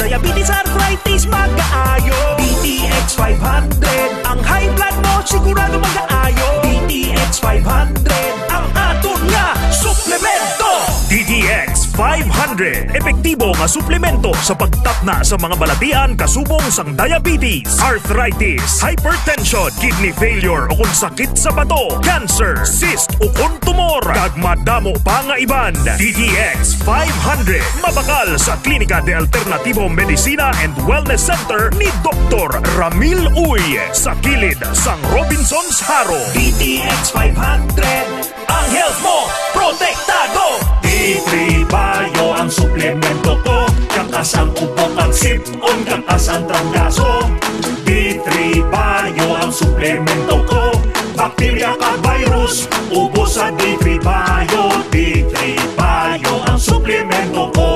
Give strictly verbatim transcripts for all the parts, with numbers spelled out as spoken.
Diabetes, arthritis, magaayo. D T X five hundred. Ang high blood mo, sigurado magaayo. D T X five hundred. Ang aton nga suplemento. D T X five hundred. Epektibo nga suplemento sa pagtapna sa mga balatian kasubong sang diabetes, arthritis, hypertension, kidney failure, o kung sakit sa bato, cancer, cyst, o kung tumor, kag madamo pa nga iban. D T X five hundred, mabakal sa Klinika de Alternativo Medicina and Wellness Center ni Doktor Ramil Uy, sa kilid sang Robinsons Jaro. D T X five hundred, ang health mo, protektado. D three Bio ang suplemento ko, kakas ang ubo kag sip-on, kakas ang trangkaso. D three Bio ang suplemento ko, bakterya kag virus, ubos sa D three Bio. D three Bio ang suplemento ko.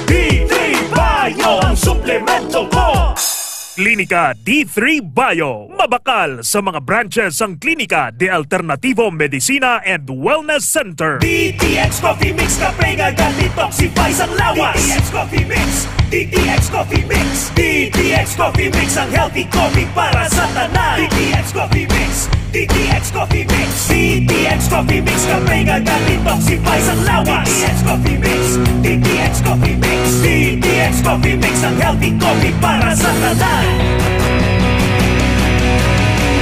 D three Bio ang suplemento ko. Klinika D three Bio, mabakal sa mga branches sang Klinika de Alternativo Medicina and Wellness Center. D T X Coffee Mix, kape nga ga-detoxify sang lawas. D T X Coffee Mix, D T X Coffee Mix, D T X Coffee Mix, ang healthy coffee para sa tanan. D T X Coffee Mix, D T X Coffee Mix, D T X Coffee Mix, kape nga ga-detoxify sang lawas. D T X Coffee Mix, D T X Coffee Mix, D T X Coffee Mix, ang healthy coffee para sa tanan.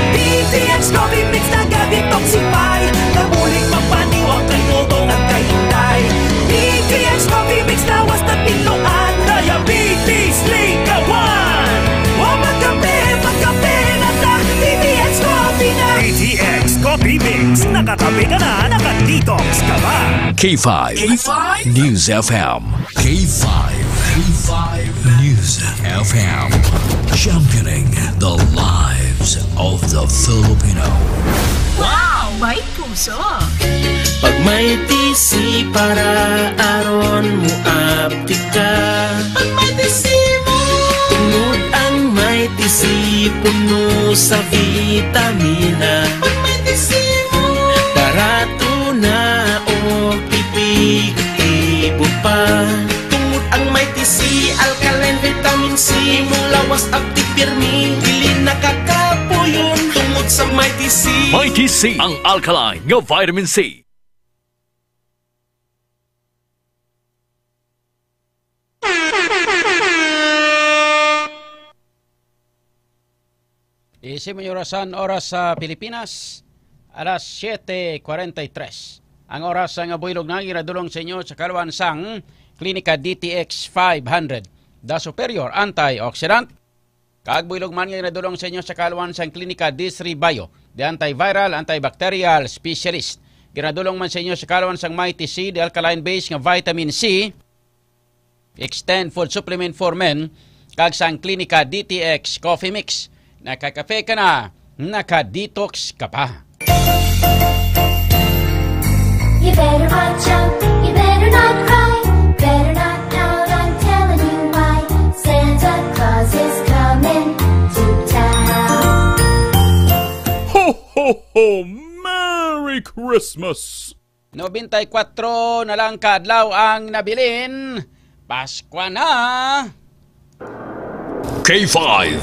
D T X Coffee Mix, naga-detoxify, nabulig magpaniwang kay Toto kag kay Inday. D T X Coffee Mix, lawas na tinluan, diabetes, likawan. Wa magkape, magkape na ta, D T X Coffee na. D T X Coffee Mix, nakakape ka na, naka-detox ka pa. K five K five News F M. K five, K five News F M. Championing the lives of the Filipino. Wow! May puso! Pag may T C para aron mo aptika. Pag may T C mo. Tungod ang may T C puno sa vitamina. Pag may T C mo. Barato na o epektibo pa. Tungod ang may T C, alkaline vitamin C, imong lawas abtik pirmi, dili nakakapuyon tungod sa may T C. May T C, ang alkaline nga vitamin C. Isin man orasan, oras sa Pilipinas, alas siete cuarenta y tres. Ang oras nga buylog na ginadulong sa inyo sa kaluan sang Klinika D T X five hundred, The Superior Antioxidant. Kag buylog man nga ginadulong sa inyo sa kaluan sang Klinika D three Bio, The Antiviral, Antibacterial Specialist. Ginadulong man sa inyo sa kaluan sang Mighty C, The Alkaline Base nga Vitamin C. Extend Food Supplement for Men, kag sang Klinika D T X Coffee Mix. Nakakape ka na, naka-detox ka pa. You better watch out, you better not cry, better not pout, I'm telling you why. Santa Claus is coming to town. Ho, ho, ho! Merry Christmas! Nobenta y kuwatro na lang ka adlaw ang nabilin. Paskwa na! K five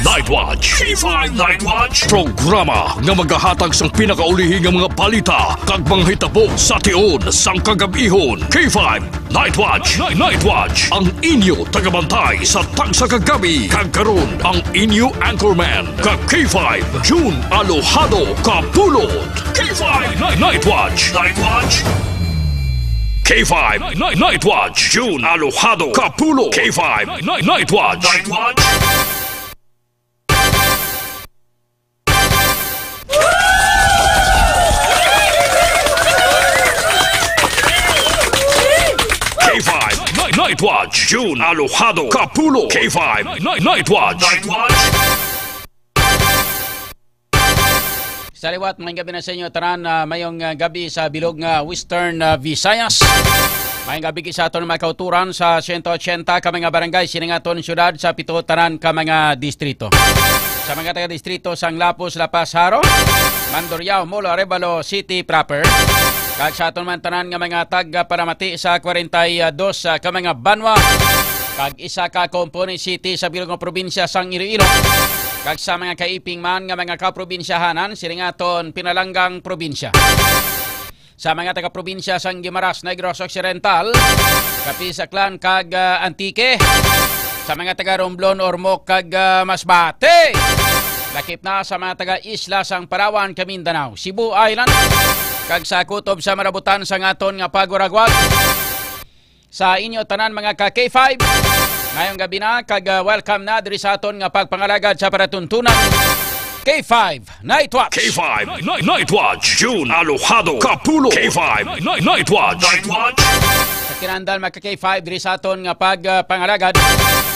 Night Watch. K five Night Watch. Programa nga magahatag sang pinakaulihi nga mga balita kag mga hitabo sa tion sang kagab-ihon. K five Night Watch. Night Watch. Ang inyo tagabantay sa tagsa ka gabi. Kag karon ang inyo anchorman, ka K five, June Alojado Kapulot. K five Night, Night Watch. Night Watch. K five Night, Night Watch, June Alojado Kapulot. K five Night, Night Watch. Night Watch. K five Night, Night Watch, June Alojado Kapulot. K five Night, Night Watch. Night Watch. Sa liwat, maayong gabi na sa inyo tanan. Ah, maayong, ah, gabi sa bilog nga Western, ah, Visayas. Maayong gabi sa aton mga kauturan sa siyento otsenta ka mga barangay sini nga aton syudad, sa pito tanan ka mga distrito. Sa mga taga-distrito sang Lapuz, La Paz, Jaro, Mandurriao, Molo, Arevalo City proper, kag sa aton man tanan nga mga taga-panamati sa kwarenta y dos, ah, ka mga banwa. kag isa ka component city sa bilog nga probinsya sang Iloilo, kag sa mga kaiping man nga mga kaprobinsyahanan sining aton pinalanggang probinsya. Sa mga taga-probinsya sang Guimaras, Negros Occidental, Capiz, Aklan, kag, ah, Antique, sa mga taga-Romblon, Ormoc, kag, ah, Masbate, lakip na sa mga taga-isla sang Palawan, Kamindanao, Cebu Island, kag sa kutob sa malabutan sang aton nga pagwaragwag. Sa inyo tanan, mga ka K five, ngayong gabi na, kag, ah, welcome na diri sa aton nga pagpangalagad sa palatuntunan, K five Night Watch. K five Night, Night Watch, June Alojado Kapulo. K five Night, Night Watch. Night Watch. Sa kinahanglan, mga ka K five, diri sa aton nga pagpangalagad,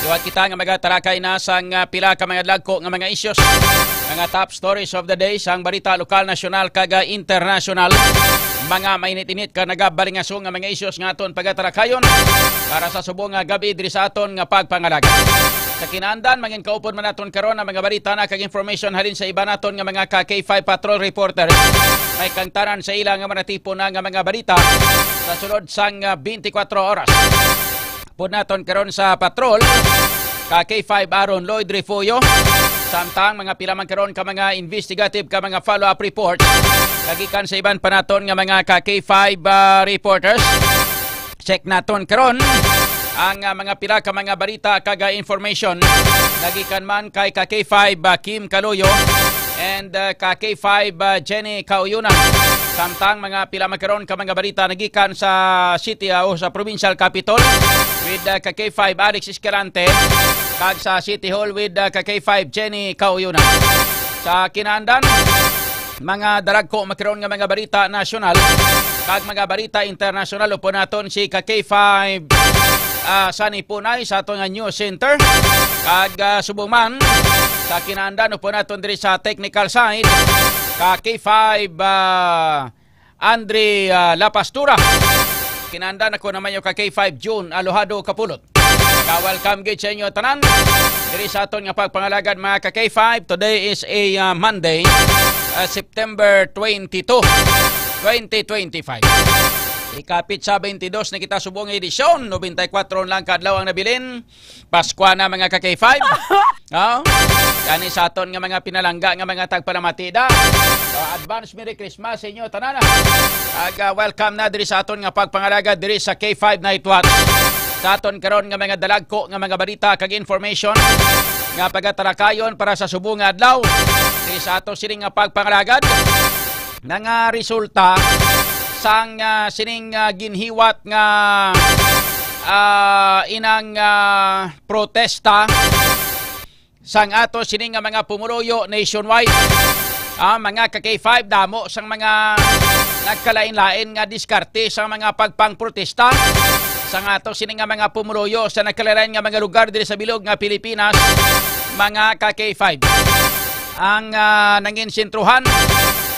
liwat kita nga magatarakay na sang, ah, pila ka mga dagko nga mga issues, mga top stories of the day sang balita lokal, nasyonal, kag, ah, internasyonal. Mga mainit-init ka nagabalingaso nga mga issues nga aton pagatarakay para sa subong nga gabi diri sa aton nga pagpangalagad. Sa kinahanglan, mangin kaupod man naton karon ang mga balita na kag information halin sa iban naton nga mga ka K five patrol reporter. May kangtanan sa ila nga manatipon na nga mga balita sa sulod sang, ah, twenty-four oras. Pud naton karon sa patrol, ka K five Aaron Lloyd Refugio. Samtang mga pila man karon ka mga investigative ka mga follow-up reports kagikan sa iban pa naton nga mga ka K five, ah, reporters. Check naton karon ang, ah, mga pila ka mga balita kag, ah, information nagikan man kay ka K five, ah, Kim Caloyo and, ah, ka K five, ah, Jenny Kauyunan. Samtang mga pila man karon ka mga balita nagikan sa city, ah, o sa provincial capital with, ah, ka K five Alex Escalante kag sa City Hall with, ah, ka K five Jenny Kauyunan. Sa kinahanglan, mga dalagko man karon nga mga balita nasyonal kag mga balita internasyonal, upod naton si ka K five, ah, Sunny Punay sa aton nga news center. Kag, ah, subong man, sa kinahanglan, upod naton diri sa technical side, ka K five, ah, Andre, ah, La Pastura. Kinahanglan, ako naman yung ka K five June Alojado Kapulot. Ka-welcome gid sa inyo tanan diri sa aton nga pagpangalagad, mga ka K five. Today is a, uh, Monday, uh, September twenty-two, twenty twenty-five. Ikapit sa twenty-dos na kita subong edisyon, nobenta y kuwatro lang ka adlaw ang nabilin. Paskwa na, mga ka K five. Oh? Kani sa aton nga mga pinalangga nga mga tagpalamati da. Oh, advance Merry Christmas sa inyo tanan, ah. Ag, ah, welcome na diri sa aton nga pagpangalagad diri sa K five Night Watch. Sa aton karon nga mga dalagko nga mga balita kag information nga pagatalakayon para sa subong nga adlaw. Diri sa ato sining nga pagpangalagad, nga resulta sang, ah, sining, ah, ginhiwat nga, ah, inang, ah, protesta sang ato sini nga mga pumuluyo nationwide. Ah, mga ka K five, damo sang mga nagkalain-lain nga diskarte sa mga pagpangprotesta sang ato sini nga mga pumuluyo sa nagkalain nga mga lugar diri sa bilog nga Pilipinas, mga ka K five. Ang, ah, nangin sentruhan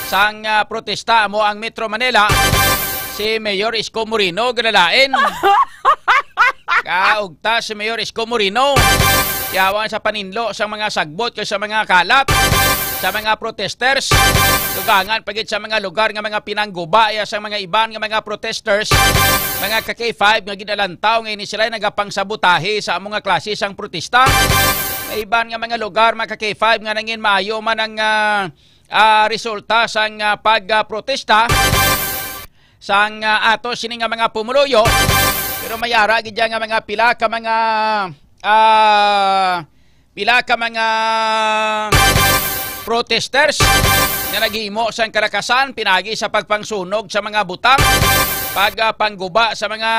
sang, ah, protesta amo ang Metro Manila, si Mayor Isko Moreno, gilalain. Kaugta si Mayor Isko Moreno. Yawan sa paninlo sa mga sagbot kag sa mga kalat sa mga protesters. Dugangan pa gid sa mga lugar nga mga pinangguba ya sa mga iban nga mga protesters, mga ka K five, nga ginalantaw nga ini sila nagapangsabotahe sa amo nga klase sang protesta. May iban nga mga lugar, mga ka K five, nga nangin maayo man ang, ah, ah, resulta sang, ah, pag, ah, protesta sang, ah, ato sini nga mga pumuluyo. Pero may ara gid dyan nga mga pila ka mga, ah, pila ka mga protesters nga naghimo sang kalakasan pinagi sa pagpangsunog sa mga butang, pag, ah, pangguba sa mga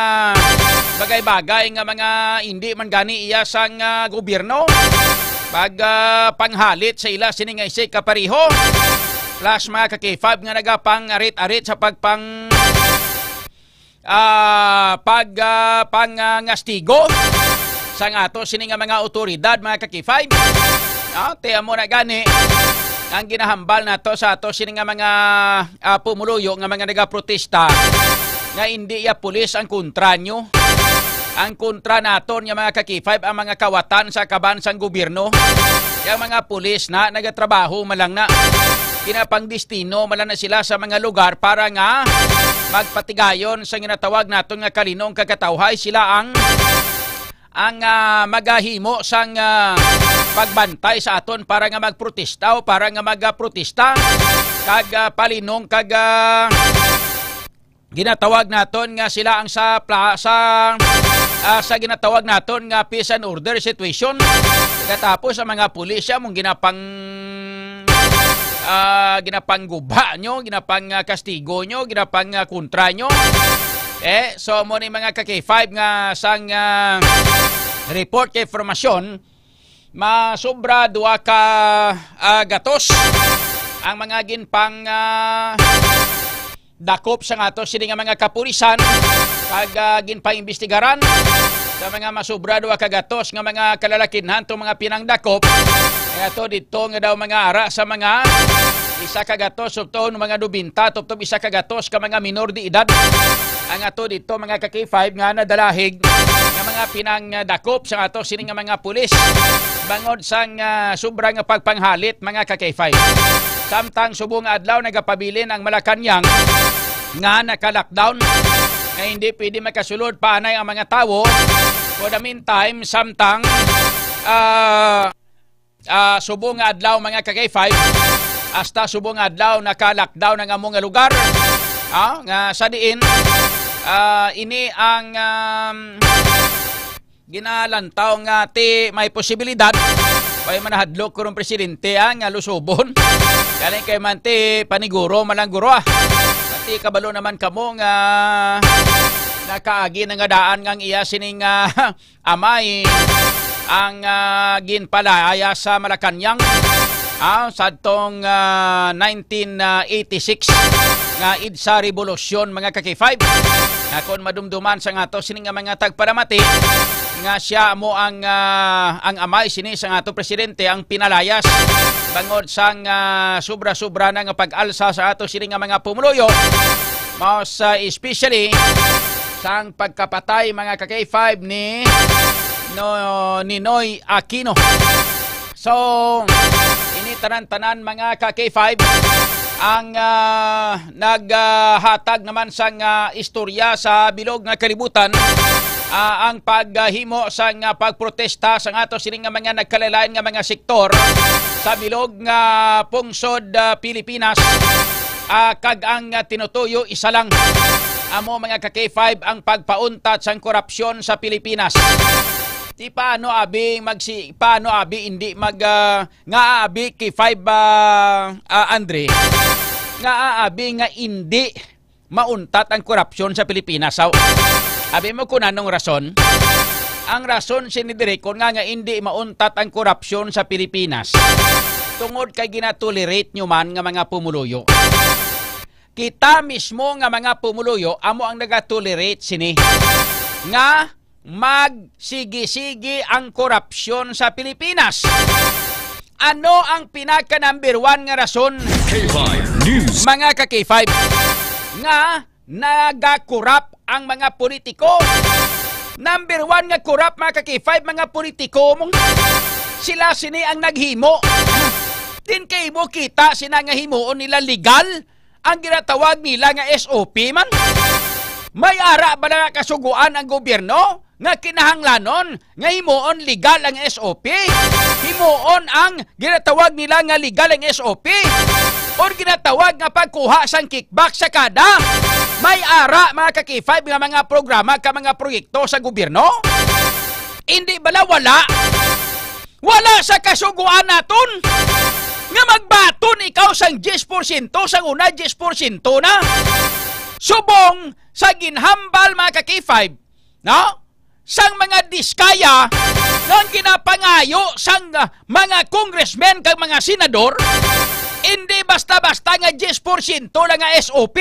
bagay-bagay nga mga hindi man gani iya sang, ah, gobyerno, pag, ah, panghalit sa ila sini nga isig kapareho. Plus, mga ka K five, nga nagapang-arit-arit sa pagpang, ah, pag, ah, pangangastigo sang ato sini nga mga awtoridad, mga ka K five. Ah, ti amo na gani ang ginahambal nato sa ato sini nga mga, ah, pumuluyo nga mga nagaprotesta nga hindi ya pulis ang kontra nyo. Ang kontra naton nga mga ka K five, ang mga kawatan sa kaban sang gobyerno. Yang mga pulis na nagatrabaho man lang na, ginapangdestino man lang na sila sa mga lugar para nga magpatigayon sa ginatawag naton nga kalinong kag katawhay. Sila ang ang, ah, magahimo sang, ah, pagbantay sa aton para nga magprotesta o para nga magprotesta kag, ah, palinong kag, ah, ginatawag naton nga sila ang sa pla-, sa, ah, sa ginatawag naton nga peace and order situation. Pagkatapos ang mga pulis siya mong ginapang, ah, ginapangguba nyo, ginapang, ah, kastigo nyo, ginapang, ah, kontra nyo. Eh, so mo ni mga ka K five nga sang, ah, report kay informasyon, masobra duha ka, ah, gatos ang mga ginpang, ah, dakop sa nga ato sini nga mga kapulisan kag, ah, ginpaimbestigaran sa mga masobra duha ka gatos nga mga kalalakinhan tong mga pinangdakop. Kaya to dito nga daw mga ara sa mga isa ka gatos tubtob mga nobenta tubtob isa ka gatos ka mga minor de edad ang ato dito mga ka K five nga nadalahig nga mga pinangdakop sa ato sini nga mga pulis bangod sang, ah, sobra nga pagpanghalit mga ka K five. Samtang subong nga adlaw nagapabilin ang Malacañang nga naka-lockdown nga hindi pwede makasulod pa anay ang mga tawo. For the meantime, samtang, ah, ah, subong nga adlaw, mga ka K five, hasta subong nga adlaw naka-lockdown ang amo nga lugar. Ah, nga sa diin, ah, ini ang, um, ginalantaw nga ti may posibilidad. Kay manahadlok kurong presidente, ah, nga lusubon. Galing kay man ti paniguro, malangguro, ah. Ti kabalo naman kamo nga nakaagi na nga daan nga ang iya sining, ah, amay ang, ah, ginpalaya sa Malacañang, ah, sadtong, ah, nineteen eighty-six nga EDSA Revolusyon, mga ka K five. Na kon madumduman sa nga to sini nga mga tagpalamati nga siya mo ang, ah, ang amay sini sa nga to presidente ang pinalayas bangod sang, ah, sobra-sobra na nga pag-alsa sa ato sini nga mga pumuluyo. Mas, ah, especially sang pagkapatay, mga ka K five, ni no, Ninoy Aquino. So, ini tanan-tanan, mga ka K five, ang, ah, naghatag naman sang, ah, istorya sa bilog nga kalibutan, ah, ang paghimo sang, ah, pagprotesta sa nga to sini nga mga nagkalain-lain nga mga sektor sa bilog nga pungsod, ah, Pilipinas. Ah, kag ang, ah, tinutuyo isa lang, amo, mga ka K five, ang pagpauntat sang korupsyon sa Pilipinas. Ti paano abi magsi-, paano abi hindi mag, ah, nga abi K five, ah, ah, Andre? Nga abi nga hindi mauntat ang korupsyon sa Pilipinas? Aw, abi mo kung anong rason? Ang rason sini diri kon nga, nga hindi mauntat ang korupsyon sa Pilipinas, tungod kay ginatolerate nyo man nga mga pumuluyo. Kita mismo nga mga pumuluyo amo ang nagatolerate sini nga magsigi-sigi ang korupsyon sa Pilipinas. Ano ang pinaka number one nga rason, K five News, mga ka K five, nga nagakurap ang mga politiko? Number one nga kurap, mga ka K five, mga politiko mong sila sini ang naghimo. Din kay mo kita sina nga himuon nila legal ang ginatawag nila nga S O P man. May ara ba na kasuguan ang gobyerno nga kinahanglanon nga himuon legal ang S O P? Himuon ang ginatawag nila nga legal ang S O P or ginatawag nga pagkuha sang kickback sa kada may ara, mga ka K five, nga mga programa ka mga proyekto sa gobyerno? Hindi bala wala? Wala sa kasuguan naton nga magbaton ikaw sang diyes porsyento, sang una diyes porsyento na. Subong sa ginhambal, mga ka K five, no? Sang mga diskaya nga ang ginapangayo sang, ah, mga congressmen kag mga senador, hindi basta-basta nga diyes porsyento lang nga S O P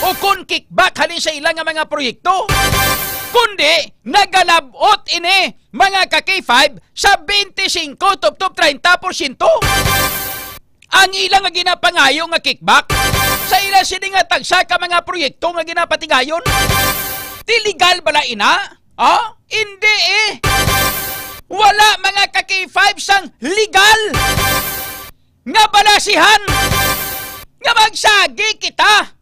o kon kickback halin sa ila nga mga proyekto, kundi nagalabot ini, mga ka K five, sa twenty-five tubtob treinta porsyento ang ila nga ginapangayo nga kickback sa ila sini nga tagsa ka mga proyekto nga ginapatigayon. Ti legal bala ina? Oh, hindi eh. Wala, mga ka K five, sang legal nga balasihan nga magsagi kita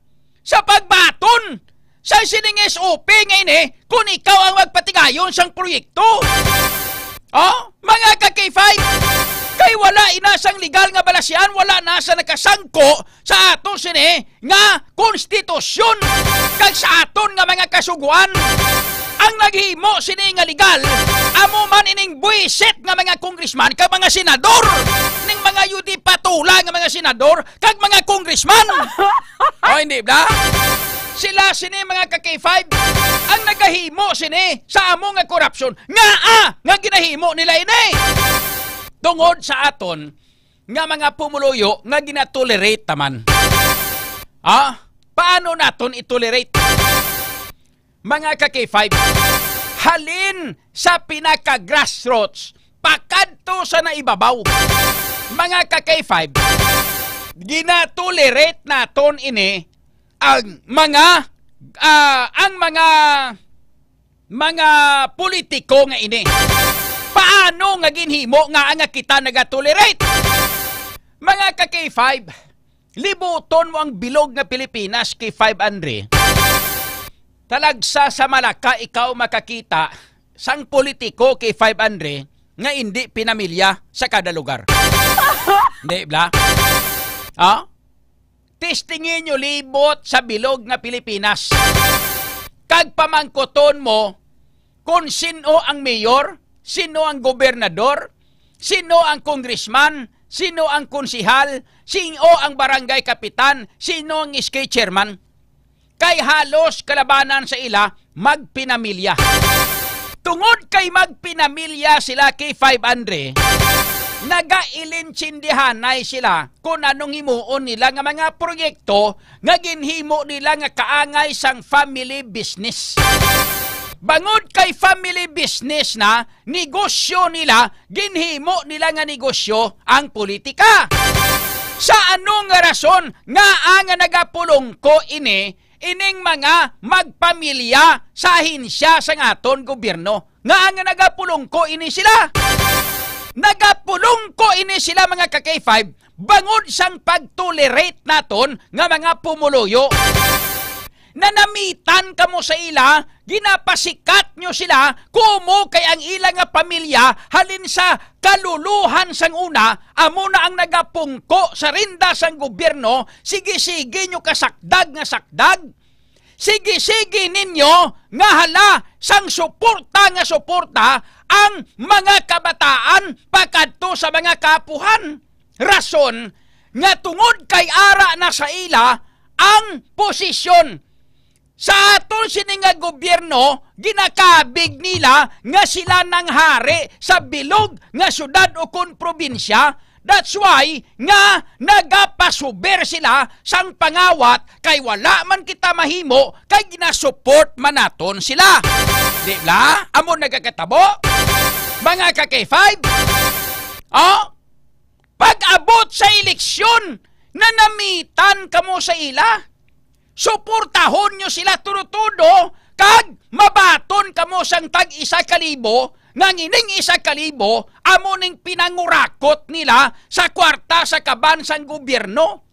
sa pagbaton sa sining S O P nga ini kung ikaw ang magpatigayon sang proyekto. Oh, mga ka K five, kay wala ina sang legal nga balasyan, wala na sa nakasangko sa ato sini nga konstitusyon kag sa aton nga mga kasugoan. Ang naghimo sini nga legal, amo man ining buwisit nga mga congressman kag mga senador, ning mga yudi patula nga mga senador kag mga congressman. O, hindi ba? Sila sini, mga ka K five, ang nagahimo sini sa amo nga korupsyon. Ngaa nga ginahimo nila ini? Tungod sa aton nga mga pumuluyo nga ginatolerate naman. Ha? Paano naton i-tolerate? Mga ka K five, halin sa pinaka-grassroots pakadto sa naibabaw. Mga ka K five, ginatolerate naton ini ang mga, ah, ang mga, mga politiko nga ini. Paano nga ginhimo nga, nga kita nagatolerate? Mga ka K five, libuton mo ang bilog nga Pilipinas, K five Andre. Talagsa sa Malacca ikaw makakita sang politiko, K five Andre, nga indi pinamilya sa kada lugar. Di bla? Ha? Testingi nyo libot sa bilog nga Pilipinas. Kag pamangkuton mo kung sino ang mayor, sino ang gobernador, sino ang congressman, sino ang konsihal, sino ang barangay kapitan, sino ang S K chairman. Kay halos kalabanan sa ila magpinamilya. Tungod kay magpinamilya sila, K five Andre, nagailintindihanay sila kung anong himuon nila nga mga proyekto nga ginhimo nila nga kaangay sang family business. Bangod kay family business na, negosyo nila, ginhimo nila nga negosyo ang politika. Sa ano nga rason nga, nga nagapulongko ini, ining mga magpamilya sa ahensya sang aton gobyerno? Nga, nga nagapulongko ini sila? Nagapulongko ini sila, mga ka K five, bangod sang pag-tolerate naton nga mga pumuluyo. Nanamitan kamo sa ila, ginapasikat nyo sila, kumo kay ang ila nga pamilya halin sa kaluluhan sang una, amo na ang nagapungko sa renda sang gobyerno. Sige-sige nyo kasakdag nga sakdag. Sige-sige ninyo nga hala sang suporta nga suporta ang mga kabataan pakadto sa mga kaapuhan. Rason nga tungod kay ara na sa ila ang posisyon. Sa aton sini nga gobyerno, ginakabig nila nga sila nang hari sa bilog nga syudad o kon probinsya. That's why nga nagapasuber sila sang pangawat, kay wala man kita mahimo, kay ginasupport man naton sila. Di bla? Amo nagakatabo, mga ka K five. Oh? Pag-abot sa eleksyon, nanamitan kamo sa ila. Suportahon nyo sila tudo-tudo, kag mabaton kamo sang tag isa ka libo, nga ang ining isa ka libo amo ning pinangurakot nila sa kwarta sa kaban sang gobyerno.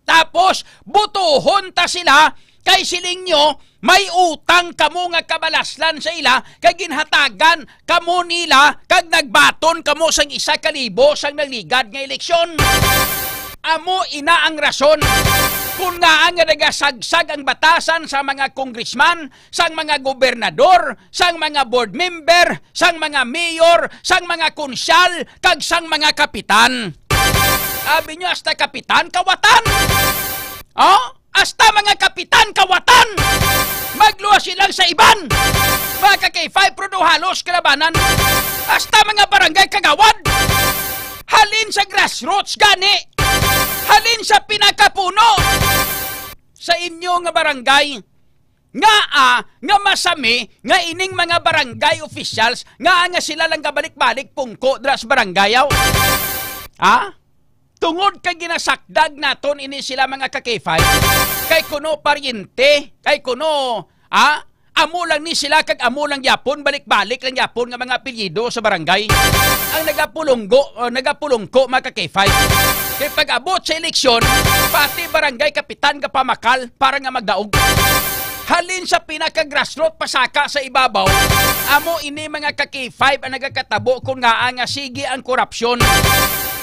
Tapos, butuhon ta sila, kay siling nyo, may utang kamo nga kabalaslan sa ila, kay ginhatagan kamo nila, kag nagbaton kamo sang isa ka libo sang nagligad nga eleksyon. Amo ina ang rason kung ngaa nga nagasagsag ang batasan sa mga congressman, sang mga gobernador, sang mga board member, sang mga mayor, sang mga konsyal, kag sang mga kapitan. Abi nyo, hasta kapitan, kawatan. Oh? Hasta mga kapitan, kawatan. Magluwas silang sa iban. Mga ka K five, pero daw halos kalabanan. Hasta mga barangay kagawad. Halin sa grassroots gani. Halin sa pinakapuno. Sa inyo nga barangay, ngaa nga masami nga ining mga barangay officials, ngaa nga sila lang gabalik-balik pungko dira sa barangayaw? Ha? Tungod kay ginasakdag naton ini sila, mga ka K five, kay kuno paryente, kay kuno, ha? Amo lang ni sila kag amo lang gyapon, balik-balik lang gyapon nga mga apelyido sa barangay ang nagapulunggo, uh, nagapulungko, mga ka K five. Kay pag-abot sa eleksyon, pati barangay kapitan gapamakal para nga magdaog. Halin sa pinaka-grassroot pasaka sa ibabaw, amo ini, mga ka-K five, ang nagakatabo kon ngaa nga sige ang korupsyon.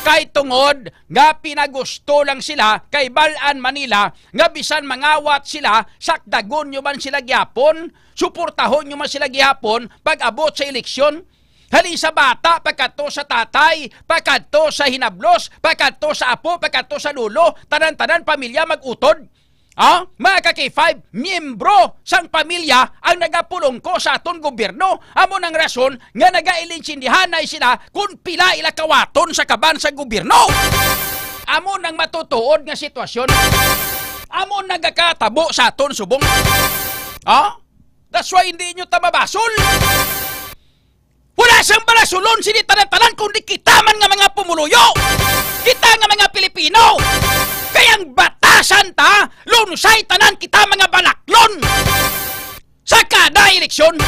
Kay tungod nga pinagusto lang sila, kay bal-an man nila nga bisan mangawat sila, sakdagon nyo man sila gihapon, suportahon nyo man sila gihapon pag-abot sa eleksyon. Halin sa bata, pagkadto sa tatay, pagkadto sa hinablos, pagkadto sa apo, pagkadto sa lolo, tanan-tanan pamilya mag-utod. Ah, mga ka-K five, miyembro sang pamilya ang nagapulongko sa aton gobyerno. Amo nang rason nga nagailintindihanay sila kung pila ila kawaton sa kaban sa gobyerno. Amo nang matutuod nga sitwasyon. Amo nagakatabo sa aton subong. Ah? That's why hindi nyo ta mabasol. Wala sang balasulon sini tanan-tanan, kundi kita man nga mga pumuluyo. Kita nga mga Pilipino. Kay ang batasan ta, lunsay tanan kita mga balaklon. Sa kada eleksyon.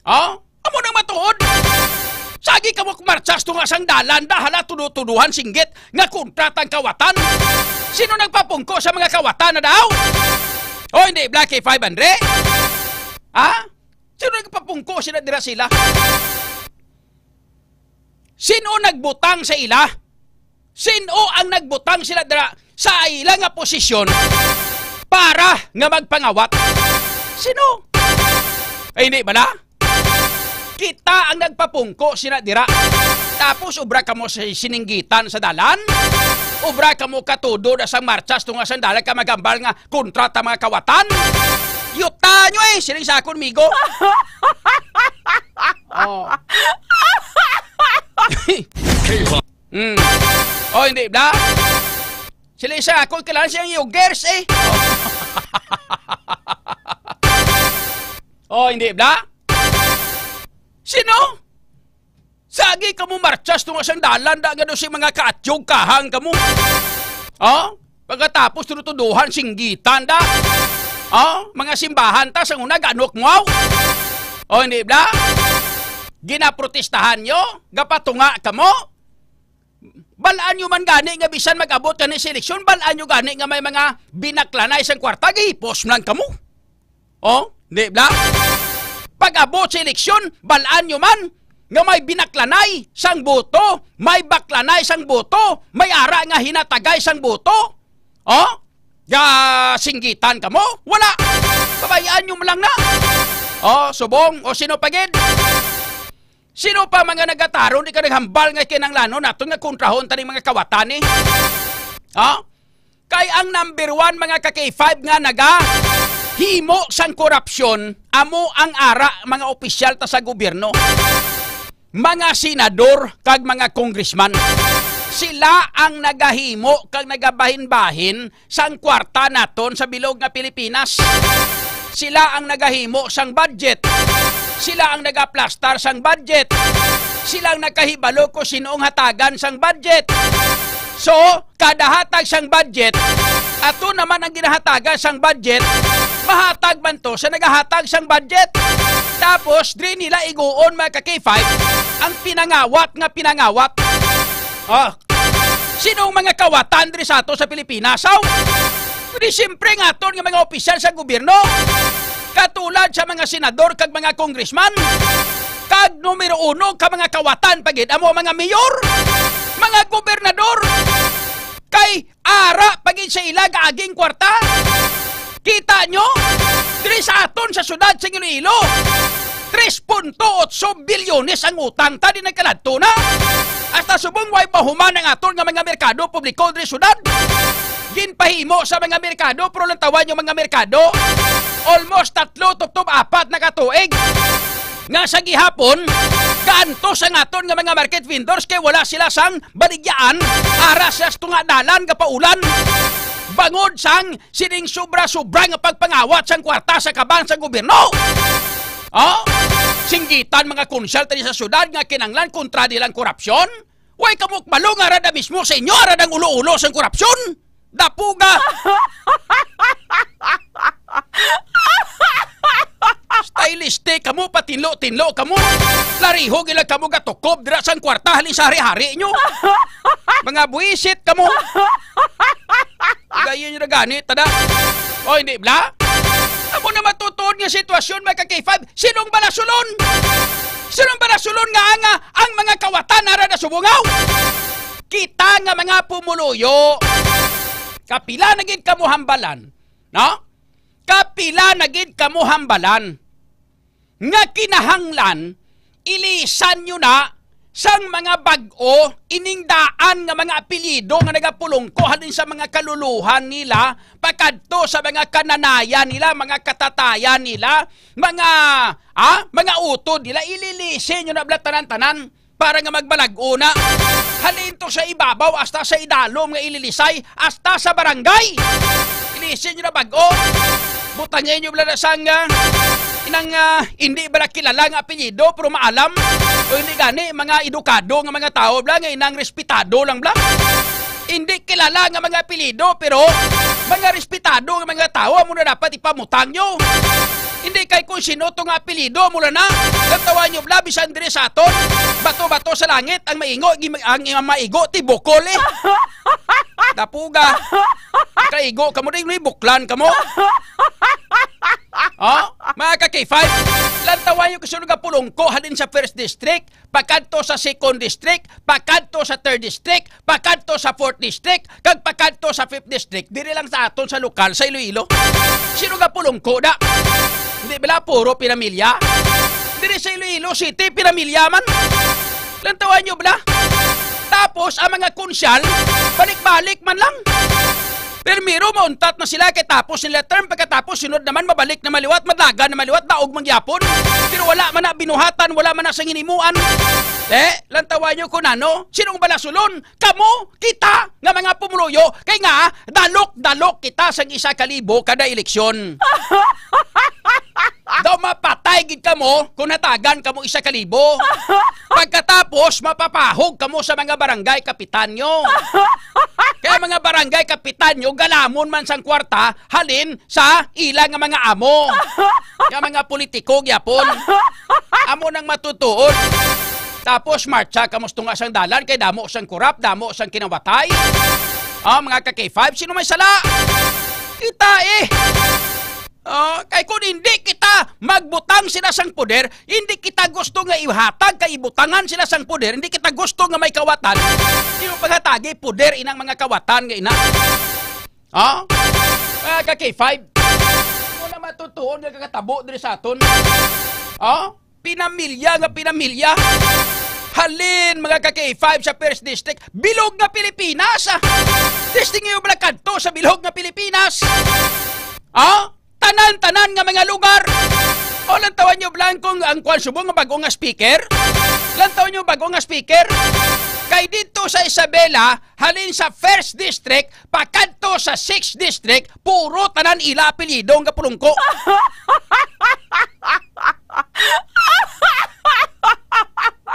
Oh? Amo nang matuod. Sagi kamo marchas tunga sang dalan, da hala tudo-tuduhan singgit nga kontra tang kawatan. Sino nagpapungko sa mga kawatan na daw? O hindi, Black K five Andre? Ha? Sino nagpapungko sila dira sila? Sino nagbutang sa ila? Sino ang nagbutang sila dira sa ila nga posisyon para nga magpangawat? Sino? Ay, hindi bala? Kita ang nagpapungko sila dira. Tapos ubra kamo sa sininggitan sa dalan? Ubra kamo katudo na sang marchas tunga sang dalan ka magambal nga kontra ta mga kawatan? Yuta nyo eh, siling sa akon, migo. Oh. Mm. Oh, hindi bla? Siling sa akon, kailangan siyang yogers eh. Oh, hindi bla? Sino? Sagi kamo marchas tunga sang dalan, da nga daw si mga kaatyog kahang kamo. Oh? Pagkatapos tudutuduhan singgitan da. Oh? Mga simbahan ta sang una ganok mo. Oh, hindi bla? Ginaprotestahan nyo, gapatunga kamo. Balaan nyo man gani nga bisan mag-abot kani sa eleksyon, balaan nyo gani nga may mga binaklanay sang kwarta, gihipos man lang kamo. Oh, di bla? Pag-abot sa eleksyon, balaan nyo man nga may binaklanay sang boto, may baklanay sang boto, may ara nga hinatagay sang boto. Oh? Ga singgitan kamo? Wala. Pabayaan nyo man lang na. Oh, subong. O sino pa gid? Sino pa mga nagataron, di ka naghambal nga kinanglanon naton nga kontrahon taning mga kawatan eh? Ha? Kay ang number one, mga ka-K five, nga nagahimo sang korupsyon, amo ang ara mga opisyal ta sa gobyerno. Mga senador kag mga congressman. Sila ang nagahimo kag nagabahin-bahin sang kwarta naton sa bilog nga Pilipinas. Sila ang nagahimo sang budget. Sila ang nagaplastar sang budget. Sila ang nakahibalo kung sino ang hatagan sang budget. So, kada hatag sang budget, ato naman ang ginahatagan sang budget, mahatag man to sa nagahatag sang budget. Tapos, diri nila iguon, mga ka-K five, ang pinangawat nga pinangawat. Ah, sinong mga kawatan diri sa ato sa Pilipinas, aw? Di siyempre nga aton nga mga opisyal sa gobyerno, katulad sa mga senador kag mga congressman, kag numero uno ka mga kawatan pa gid amo ang mga mayor, mga gobernador. Kay ara pa gid sa ila gaaging kwarta. Kita nyo? Diri sa aton sa syudad sa Iloilo, tres punto otso bilyones ang utang ta, di nagkaladto na. Hasta subong way mahuman ang aton nga mga merkado publiko diri syudad. Ginpahimo sa mga merkado, pero lantawan yung mga merkado. Almost tatlo, tubtob apat na katuig nga sa gihapon, gaantos ang aton nga mga market vendors kay wala sila sang baligyaan, ara sa tunga dalan nga paulan. Bangod sang sining sobra-sobra nga pagpangawat sang kwarta sa kaban sa gobyerno. Oh? Singgitan mga konsehal diri sa syudad nga kinanglan kontra nilang korupsyon. Way kamo kabalo nga ara da mismo sa inyo, ara dang ulo-ulo sang korupsyon. Dapuga! Styliste kamo, patinlo-tinlo kamo. Lariho gila kamo gatukob dira sang kwarta halin sa hari-hari nyo. Mga buwisit kamo. Gayon nyo na gani, tada. O, hindi, bla? Kung na matutuod nga sitwasyon, mga ka-K five, sinong balasulon? Sinong balasulon nga ang, ah, ang mga kawatan ara na subungaw? Kita nga mga pumuluyo, kapila na gid kamo hambalan, no? Kapila na gid kamo hambalan nga kinahanglan ilisan nyo na sang mga bag-o ining daan nga mga apelyido nga nagapulungko halin sa mga kaluluhan nila, pakadto sa mga kananayan nila, mga katatayan nila, mga, ah, mga utod nila, ililisi nyo na bala tanan-tanan para nga magbalag-o na. Halin to sa ibabaw hasta sa idalom nga ililisay, hasta sa barangay. Ilisin nyo na bag-o. Butangin nyo bala na sang, ah, inang, ah, hindi bala kilala nga apelyido pero maalam. O hindi gani, mga edukado nga mga tao bala nga inang respetado lang bala. Hindi kilala nga mga apelyido pero mga respetado nga mga tao, amo na dapat ipamutang nyo. Hindi kay kung sino to nga apelyido, mula na. Lantawan nyo bala, bisan diri sa aton, bato-bato sa langit, ang maingo, ang, ang maigo, tibukol eh. Dapuga. Kaigo kamo, ding buklan kamo. Oh, mga ka-K five, lantawan nyo kung sino nga pulungko halin sa first district, pakadto sa second district, pakadto sa third district, pakadto sa fourth district, kag pakadto sa fifth district, diri lang sa aton sa lokal sa Iloilo. Sino nga pulungko da? Hindi bala puro pinamilya? Diri sa Iloilo City, pinamilya man. Lantawan nyo bala? Tapos, ang mga konsyal, balik-balik man lang. Primero, mauntat na sila kay tapos nila term, pagkatapos sunod naman mabalik na maliwat, madlagan na maliwat, daog mangyapon. Pero wala man na binuhatan, wala man na sang hinimuan. Eh, lantawan nyo kung ano, sinong balasulon? Kamo, kita, nga mga pumuluyo, kay nga, dalok-dalok kita sang isa ka libo kada eleksyon. Daw mapatay gid kamo kung natagan kamo isa ka libo. Pagkatapos, mapapahog kamo sa mga barangay kapitan nyo. Kaya mga barangay kapitan nyo, galamon man sang kwarta, halin sa ila nga mga amo. Nga mga politiko gyapon. Amo nang matutuod. Tapos, marcha kamo sa tunga sang dalan, kay damo sang kurap, damo sang kinawatay. Ah, mga ka-K five, sino may sala? Kita eh. Oh, kay kung hindi kita magbutang sila sang poder, hindi kita gusto nga ihatag kay ibutangan sila sang poder, hindi kita gusto nga may kawatan, di mo paghatagi poder inang mga kawatan nga ina. Oh? Mga ka-K five, ano na matutuon nga kakatabo diri sa aton? Oh? Pinamilya nga pinamilya. Halin, mga ka-K five sa First District, bilog nga Pilipinas, ah. Testing yung mga kadto sa bilog nga Pilipinas. Ah? Tanan-tanan nga mga lugar. O, lantawan nyo, Blanco, ang kwan subong nga bago nga speaker. Lantawan nyo, bago nga speaker. Kay dito sa Isabela, halin sa First District, pakadto sa Sixth District, puro tanan ila apelyido nga pulungko.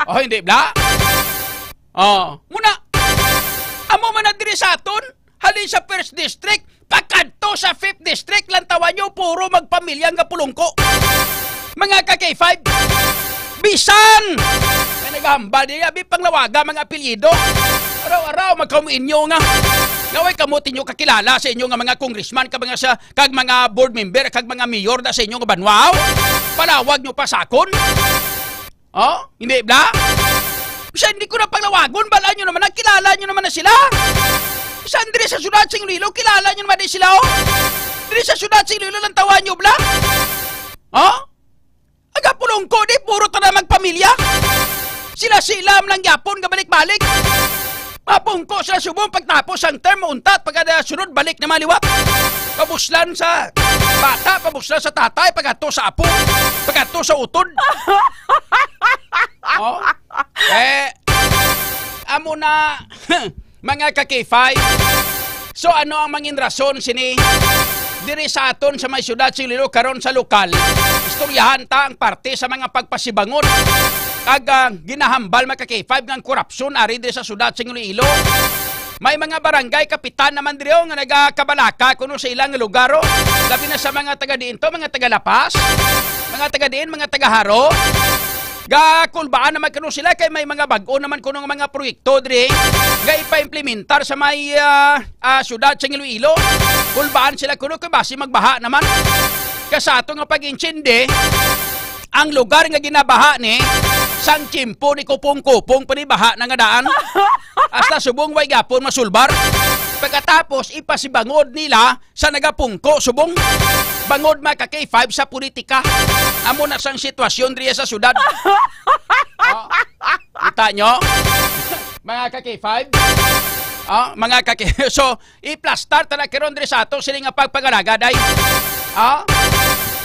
Oh, hindi, bla? Oh, muna. Amo man na diri sa aton, halin sa First District, pakadto sa Fifth District, lantawan nyo, puro magpamilya nga pulungko. Mga ka-K five, bisan may naghambal niya, abi panglawaga mga apelyido. Araw-araw, magkamuinyo nga. Naway kamo tinyo kakilala sa inyo nga mga congressman, kag mga sa, kag mga board member, kag mga mayor na sa inyo nga banwa. Palawag nyo pa sakon. Oh, hindi, bla? Siya, hindi ko na paglawagon, bala nyo naman, nakilala nyo naman na sila. Siya, diri sa syudad sa Iloilo, kilala nyo naman din sila, oh. Diri sa syudad sa Iloilo, lantawan nyo, bla? Oh? Agapulong ko, di puro tanan magpamilya. Sila-sila lang yapon nga balik-balik. Mapungko sila subong pagtapos ang term, mauntat, pagkada sunod, balik naman liwat. Pabuslan sa bata, pabuslan sa tatay, pagkadto sa apo, pagkadto sa utod. Oh. Eh, amo na, mga ka-K five. So, ano ang mangin rason sini? Diri sa aton sa may siyudad sa Iloilo, karon sa lokal, istoryahan ta ang parte sa mga pagpasibangon kag, ah, ginahambal, mga ka-K five, nga ang korupsyon ari diri sa siyudad sa Iloilo. May mga barangay kapitan naman diri, oh, nga nagakabalaka kuno sa ilang lugar, oh. Labi na sa mga taga diin to, mga taga La Paz, mga taga diin, mga taga Jaro. Gakulbaan naman kuno sila kay may mga bag-o naman kuno nga mga proyekto diri nga ipaimplementar sa may, ah, ah, siyudad sa Iloilo. Kulbaan sila kuno kay basi magbaha naman. Ka sa ato nga pag-intindi, ang lugar nga ginabaha ni, sang tiyempo ni Kupong-Kupong pa ni baha na nga daan. Hasta subong way gapon masulbar. Pagkatapos, ipasibangod nila sa nagapungko subong bangod, mga ka-K five, sa politika. Amo na sang sitwasyon diri sa syudad. Oh, kita nyo? Mga ka-K five? Oh, mga ka-K, so, iplastar ta na karon diri sa ato sini nga pagpangalagad ay. Oh?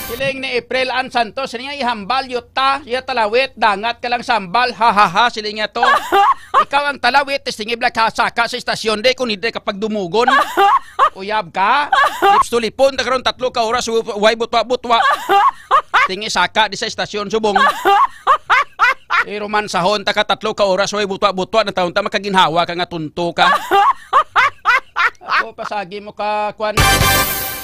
Siling ni April Ann Santos, siling niya, "Ihambal, yuta, iya talawit, dangat ka lang sa hambal, ha, ha, ha," siling niya to. Ikaw ang talawit, testingib lang ka, saka sa istasyon, di, kung hindi ka pagdumugon. Uyab ka. Lips to lipon, ta karon tatlo ka oras, wa-, way butwa-butwa. Tingi saka di sa istasyon, subong. Eh, romansahon, ta ka tatlo ka oras, way butwa-butwa, na taon ta makaginhawa ka nga tunto ka. Ako, pasagi mo ka, kwan.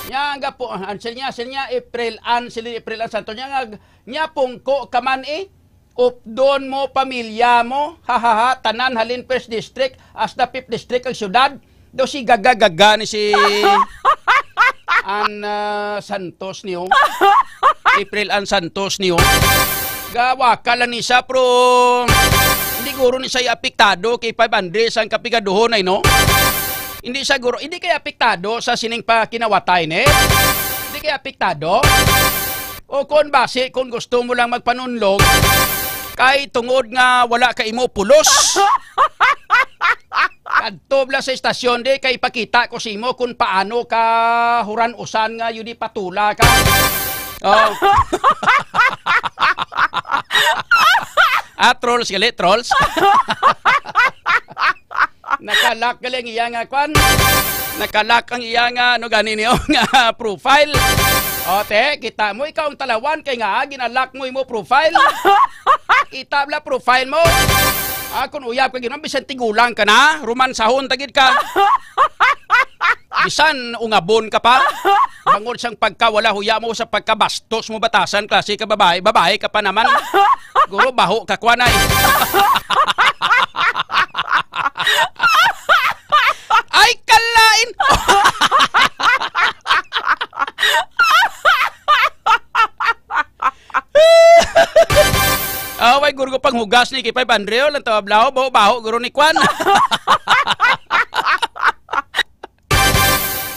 Nya, ang gapo, answer niya, answer niya, April Ann, sili April Ann Santos. Nya, nga, nya, pungko ka man, eh. Updon mo, pamilya mo, ha, ha, ha, tanan halin first district, hasta fifth district ang syudad. Daw si gaga-gaga ni si Ann, ah, Santos niyo. April Ann Santos niyo. Gawa ka lang ni siya, pero hindi guro ni siya apektado kay five hundred sang kapigaduhon ay, no? Hindi siya guro, hindi kay apektado sa sining pakinawatay, ne? Hindi kay apektado? O kon basi, kung gusto mo lang magpanunlog, kay tungod nga wala ka imo pulos. Kadto bala sa istasyon, di, kay ipakita ko sa imo kung paano ka huran-usan nga yun, di, patula ka. Oh. Ah, trolls gali, trolls. Nakalak gali ang iya nga kwan. Nakalak ang iya nga, ano gani niyo, nga profile. O, te, kita mo, ikaw ang talawan kay nga, ah, ginalak mo imo profile. Kita bala profile mo. Ah, kung uyab ka gid, bisan tigulang ka na, romansahon ta gid ka. Bisan ungabon ka pa. Bangod sang pagkawala huya mo, sa pagkabastos mo, batasan klase ka babae, babae ka pa naman. Guro, baho ka kwanay. Ay, kalain! Away, guro ko panghugas ni kay five hundred, lang tawa blaho, baho, baho, guro ni kwan.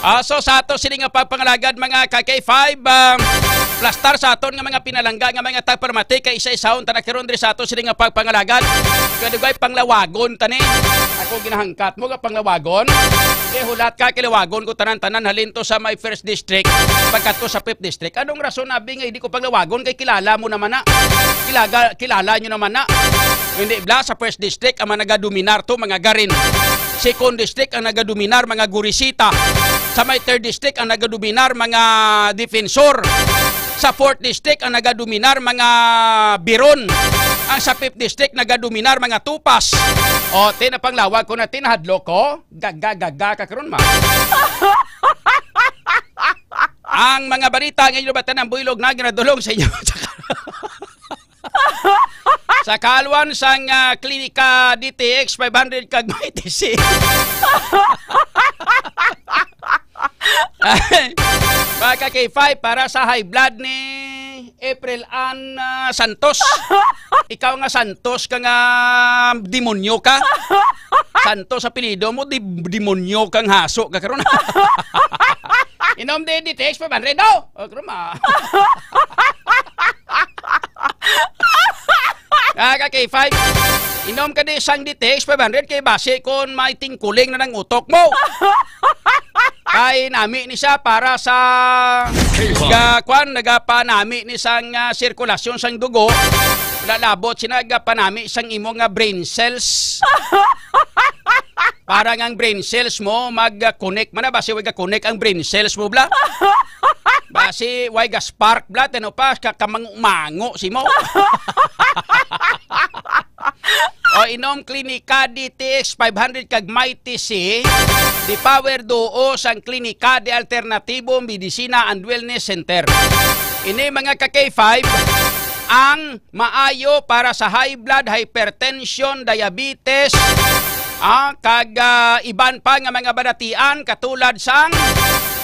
Ah, so sa ato sini nga pagpangalagad, mga ka-K five, ah, plastar sa aton nga mga pinalangga nga mga tagparamati, kay isa-isahon ta na karon diri sa ato sini nga pagpangalagad. Kay dugay panglawagon ta ni. Ako ginahangkat mo nga panglawagon. Sige, hulat ka, kay lawagon ko tanan-tanan, halin to sa my first district, pagkadto sa fifth district. Anong rason, abi, nga hindi ko panglawagon? Kay kilala mo naman na. Kilala, kilala nyo naman na. Hindi bala, sa first district ang mga nagadominar to, mga garin. Second district ang nagadominar, mga gurisita. Sa may third district ang nagadominar, mga defensor. Sa fourth district ang nagadominar, mga biron. Ang sa fifth district nagadominar, mga tupas. O, tinapanglawan ko na, tinahadlok ko. Gaga, gaga ka karon, ma. Ang mga balita nga inyo batan ang buylog na ginadulong sa inyo. Sa kalwan sang, ah, Klinika D T X five hundred kag Mighty C. Mga ka-K five, para sa high blood ni April Ann, ah, Santos. Ikaw nga Santos ka nga demonyo ka. Santos apelyido mo, di, demonyo kang haso ka karon. Inom di, D T X five hundred daw. O, karon ma. Ah, ka K five. Inom ka di sang D T X five hundred kay basi kon may tingkuling na nang utok mo. Kay nami ni siya para sa K five. Ga, kwan, nagapanami ni sang, ah, sirkulasyon sang dugo. Lalabot siya, nagapanami sang imo nga brain cells. Para nga ang brain cells mo mag-connect man na, basi way ga-connect ang brain cells mo, bla. Basi way ga-spark, bla, tino pa, ka-, kamango-mango si mo. O, inom Klinika D T X five hundred kag Mighty C, di power duo sang Klinika de Alternativo Medicina and Wellness Center. Ini, mga ka K five, ang maayo para sa high blood, hypertension, diabetes, ah, kag, ah, iban pa nga mga balatian katulad sang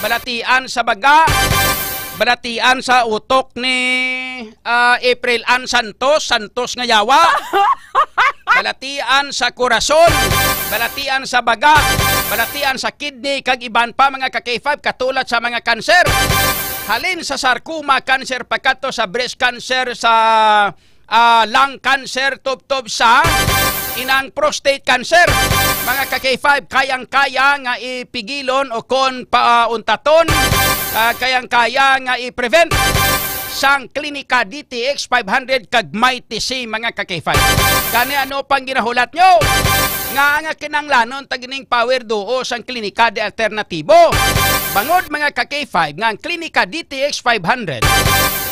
balatian sa baga, Balatian sa utok ni, ah, April Ann Santos, Santos nga yawa. Balatian sa korason, balatian sa baga, balatian sa kidney, kag iban pa, mga ka-K five, katulat sa mga kanser. Halin sa sarcoma cancer pagkadto sa breast cancer, sa ah, lung cancer, tubtob sa inang prostate cancer. Mga ka-K five, kayang-kaya nga ipigilon o kon pauntaton, ah, kayang-kaya nga i-prevent sang Klinika D T X five hundred kag Mighty C, mga ka-K five. Gani, ano pang ginahulat nyo? Nga nga kinahanglanon ta gining Power Duo sang Klinika de Alternatibo. Bangod, mga ka-K five, nga ang Klinika D T X five hundred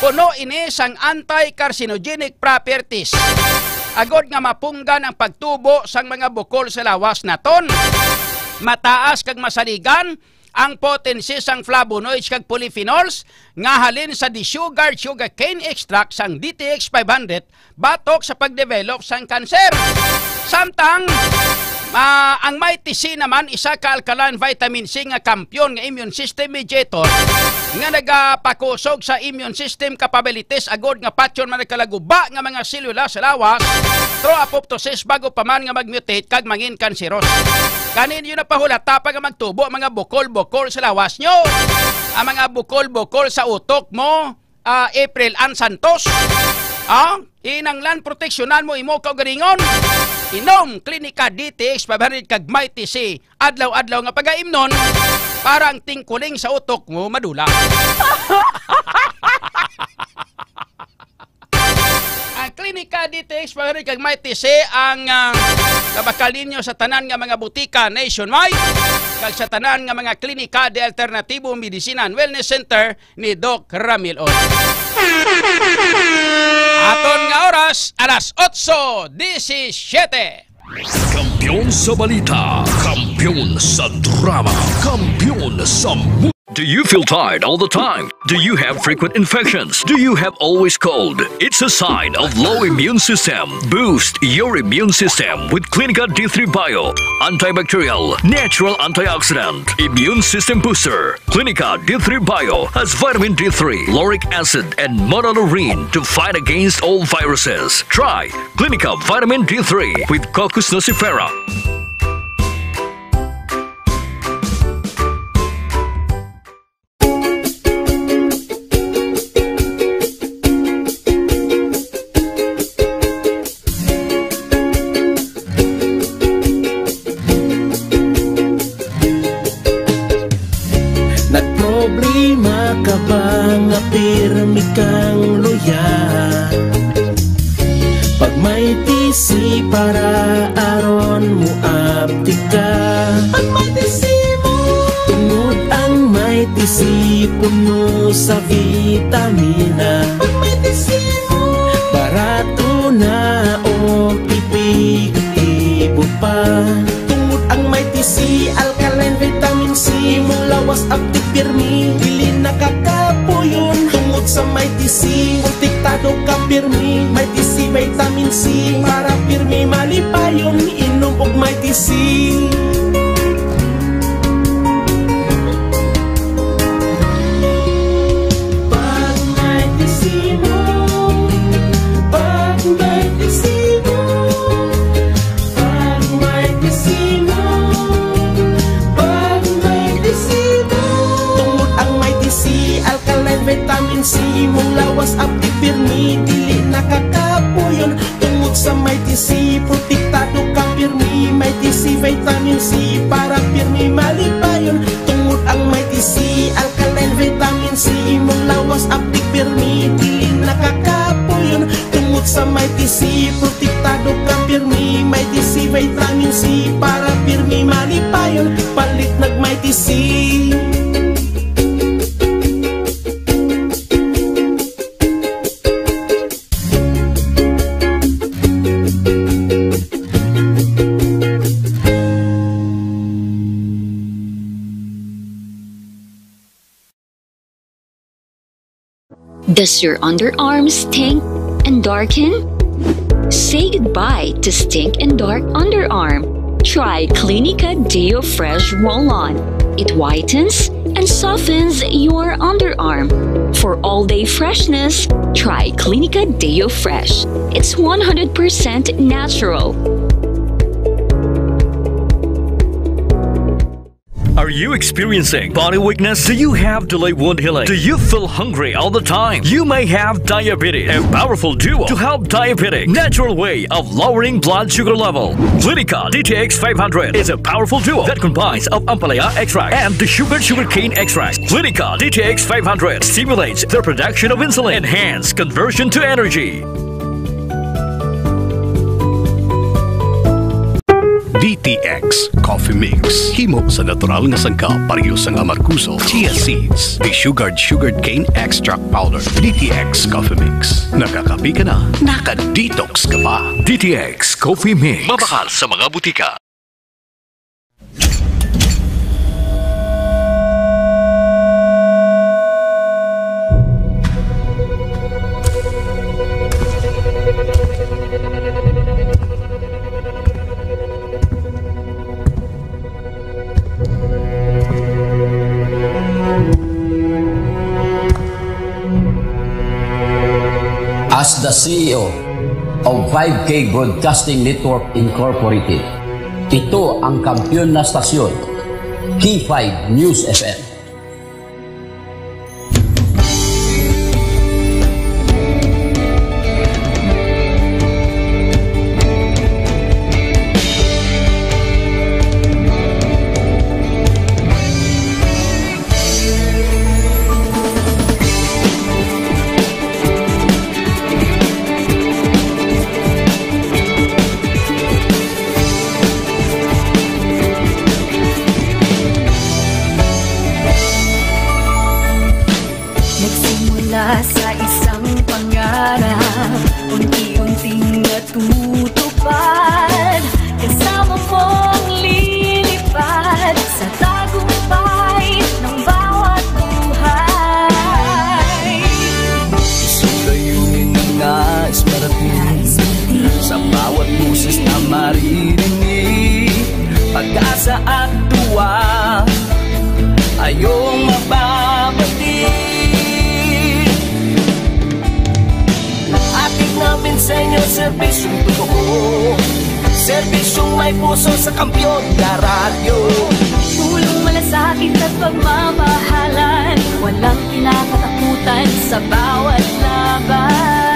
puno ini sang anti-carcinogenic properties, agod nga mapunggan ang pagtubo sang mga bukol sa lawas naton. Mataas kag masaligan ang potency sang flavonoids kag polyphenols nga halin sa desugared sugarcane extract sang D T X five hundred batok sa pagdevelop sang kanser. Samtang, ah, ang Mighty C naman, isa ka alkaline vitamin C nga kampyon nga immune system mediator nga nagapakusog sa immune system capabilities, agod nga patyon man nagkalaguba nga mga selula sa lawas through apoptosis bago pa man nga mag-mutate kag mangin kanseros. Gani, inyo na pahulata pa nga magtubo ang mga bukol-bukol sa lawas nyo, ang mga bukol-bukol sa utok mo, ah, April Ann Santos. Ah, kinahanglan proteksyonan mo imo kaugalingon. Inom Klinika D T X five hundred kag Mighty C adlaw-adlaw nga pagaimnon para ang tingkuling sa utok mo madula. Ang Klinika D T X five hundred kag Mighty C ang, ah, kabakal ninyo sa tanan nga mga butika nationwide kag sa tanan nga mga klinika de alternatibo, medicine and wellness center ni Doc Ramil Ol. Aton nga oras, alas otso disisiete. Kampiyon sa balita, kampiyon sa drama, kampiyon sa mu- Do you feel tired all the time? Do you have frequent infections? Do you have always cold? It's a sign of low immune system. Boost your immune system with Clinica D three Bio, antibacterial, natural antioxidant, immune system booster. Clinica D three Bio has vitamin D three, lauric acid, and monolaurin to fight against all viruses. Try Clinica Vitamin D three with Cocos nucifera. Nagproblema ka ba nga pirmi kang luya? Pag may T C para aron mo abtik ka. Pag may T C mo. Tungod ang may T C puno sa vitamina. Pag may T C mo. Barato na o epektibo pa. Tungod ang may T C, alkaline vitamin C, imong lawas abtik pirmi, dili nakakapuyon. Tungod sa may T C, protektado ka pirmi, may T C vitamin C, para pirmi malipayon, inom og may T C. Pag may T C mo, pag may T C mo, pag may T C mo, pag may T C mo. Tungod ang may T C, alkaline vitamin C, imong lawas abtik pirmi, dili nakakapuyon. Tungod sa may T C, protektado ka pirmi, may T C vitamin C, para pirmi malipayon. Tungod ang may T C, alkaline vitamin C, imong lawas abtik pirmi, dili nakakapuyon. Tungod sa may T C, protektado ka pirmi, may T C vitamin C, para pirmi malipayon. Palit nag may T C. Does your underarm stink and darken? Say goodbye to stink and dark underarm. Try Clinica Deo Fresh Roll-On. It whitens and softens your underarm. For all-day freshness, try Clinica Deo Fresh. It's one hundred percent natural. Are you experiencing body weakness? Do you have delayed wound healing? Do you feel hungry all the time? You may have diabetes. A powerful duo to help diabetic. Natural way of lowering blood sugar level. Clinica D T X five hundred is a powerful duo that combines of ampalaya extract and the sugar sugarcane extract. Clinica D T X five hundred stimulates the production of insulin, enhance conversion to energy. D T X Coffee Mix. Himo sa natural nga sangkap, pareho sang amargoso, chia seeds, desugared sugarcane extract powder. D T X Coffee Mix. Nakakape ka na, naka-detox ka pa. D T X Coffee Mix. Mabakal sa mga butika. As the C E O of five K Broadcasting Network Incorporated, ito ang kampiyon na stasyon, K five News F M. Nagsimula sa isang pangarap, unti-unting natutupad. Kasama mong lilipad sa tagumpay ng bawat buhay. Isang layunin na nais marating sa bawat boses na maririnig. Pag-asa at tuwa, ayong mababati. Hatid namin sa inyo serbisyong totoo, serbisyong may puso sa kampiyon na radyo. Pulong malasakit at pagmamahalan, walang kinakatakutan sa bawat laban.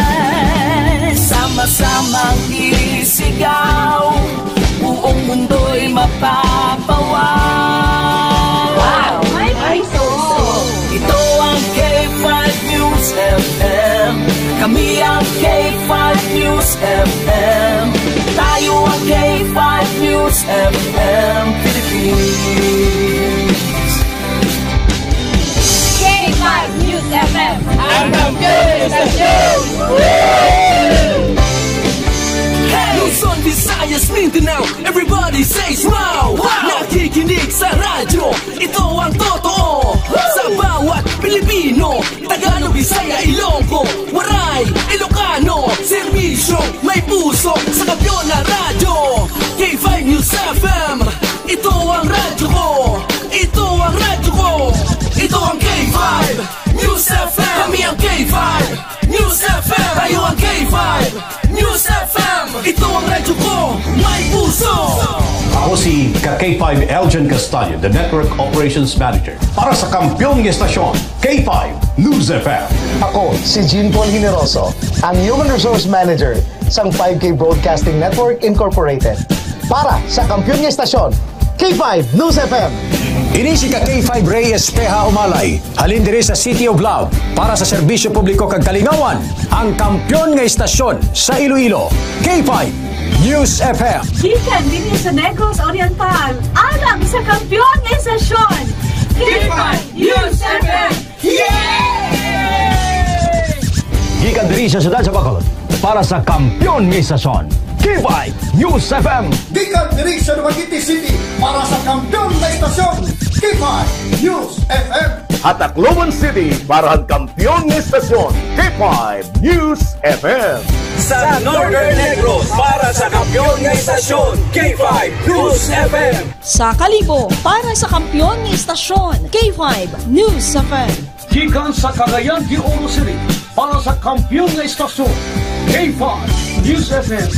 Sama-samang isigaw, buong mundo'y mapapawaw. Wow! May puso! Ito ang K five News F M. Kami ang K five News F M. Tayo ang K five News F M Philippines. K five News F M. Ang kampiyon sa show! Luzon, Visayas, Mindanao, everybody says wow! Wow! Nakikinig sa radyo, ito ang totoo. Sa bawat Pilipino, Tagalog, Bisaya, Ilonggo, Waray, Ilocano, serbisyo, may puso, sa kampiyon na radyo. K five News F M, ito ang radyo ko. Ito ang radyo ko. Ito ang K five News F M. Kami ang K five News F M. Tayo ang K five News F M. Ito ang radyo ko. May puso. Ako si ka K five Eljan Castaño, the Network Operations Manager. Para sa kampiyon nga estasyon, K five News F M. Ako si Jean Paul Generoso, ang Human Resource Manager sang five K Broadcasting Network Incorporated. Para sa kampiyon nga estasyon, K five News F M. Ini si ka K five Reyes Peha Umalay, halin diri sa City of Love, para sa serbisyo publiko kag kalingawan, ang kampiyon nga estasyon sa Iloilo, K five News F M. Gikan dinhi sa Negros Oriental, alang sa kampiyon nga estasyon, K five News F M. Yay! Gikan diri sa siyudad sa Bacolod, para sa kampiyon nga estasyon, K five News F M. Gikan diri sa Dumaguete City, para sa kampiyon nga estasyon, K five News F M. Ha Tacloban City, para sa kampiyon nga estasyon, K five News F M. Sa Northern Negros, para sa kampiyon nga Stasyon K five News F M. Sa Kalibo, para sa kampiyon nga istasyon, K five News F M. Gikan sa Cagayan de Oro City, para sa kampiyon nga istasyon, K five News F M.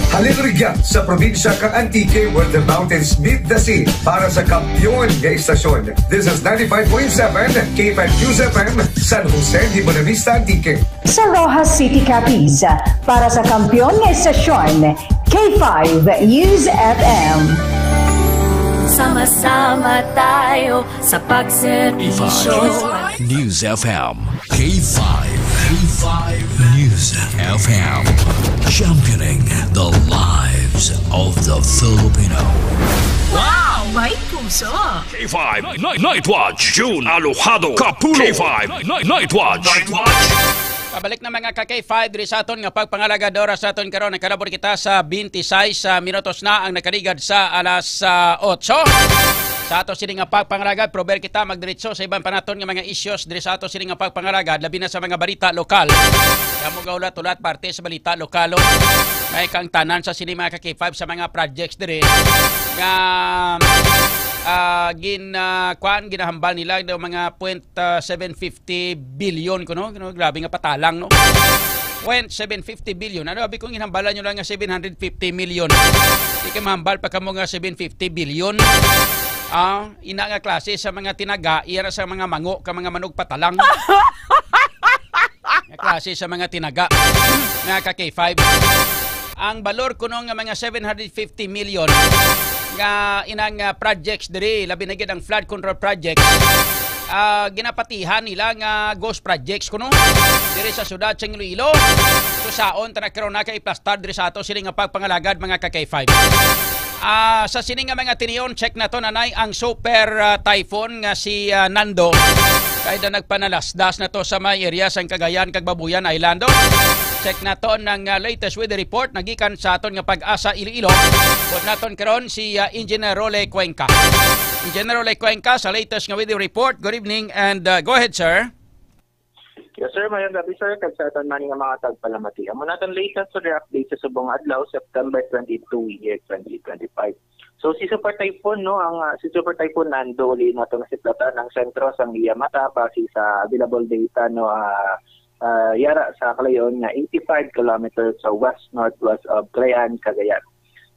Halin rugya sa probinsya kang Antique, where the mountains meet the sea, para sa kampiyon nga istasyon. This is ninety-five point seven K five News F M, San Jose de Buenavista, Antique. Sa Roxas City, Capiz, para sa kampiyon nga istasyon, K five News F M. Sama-sama tayo sa pagserbisyo. News F M. K five. K five News F M. Championing the lives of the Filipino. Wow! May puso! K five Night, Night Watch, June Alojado Kapulo. K five Night, Night Watch. Night Watch. Pabalik na, mga ka K five, diri sa aton nga pagpangalagad. Oras naton karon, nagkalabor kita sa twenty-six, ah, minutos na ang nakaligad sa alas, ah, otso. Sa ato sini nga pagpangalagad, prober kita magdiretso sa iban pa naton nga mga issues diri sa ato sini nga pagpangalagad, labi na sa mga balita lokal. Kamo gaulat-ulat parte sa balita lokal, oh. May kaangtanan sa sini, mga ka K five, sa mga projects diri nga, ah, gin, ah, kwan, ginahambal nila daw mga point, ah, seven fifty billion kuno, kuno, grabe nga patalang, no? Point seven fifty billion. Ano, abi kong ginhambalan nyo lang nga seven hundred fifty million. Di ka mahambal pa kamo nga seven fifty billion. Ah, ina nga klase sa mga tinaga, iya na sa mga mango ka mga manog patalang. Nga klase sa mga tinaga. Nga ka K five. Ang balor kuno nga mga seven hundred fifty million nga inang, ah, projects diri, labi na gid ang flood control projects. Ah, ginapatihan nila nga ghost projects kuno diri sa siyudad sa Iloilo. Kusaon ta na karon nakaiplastar diri sa ato sini nga pagpangalagad, mga ka K five. Ah, sa sini nga mga tinion, check naton anay ang super, ah, typhoon nga si, ah, Nando. Kay da nagpanalasdas na to sa may area sang Cagayan kag Babuyan Island, oh. Check naton ang, ah, latest weather report nagikan sa aton nga Pag-asa Iloilo. Buot naton karon si, ah, Engineer Rolly Cuenca. Engineer Rolly Cuenca sa latest nga weather report. Good evening and, ah, go ahead, sir. Yes, sir. Mayong gabi, sir, kag sa aton man nga mga tagpalamati. Amo naton latest weather update sa subong adlaw, September twenty-two, year twenty twenty-five. So, si Super Typhoon, no, ang, ah, si Super Typhoon Nando, uli nato nasiplatan ang sentro sang iya mata base sa available data, no, ah, ah, yara sa kalayon nga eighty-five kilometers sa west-northwest of Calayan, Cagayan.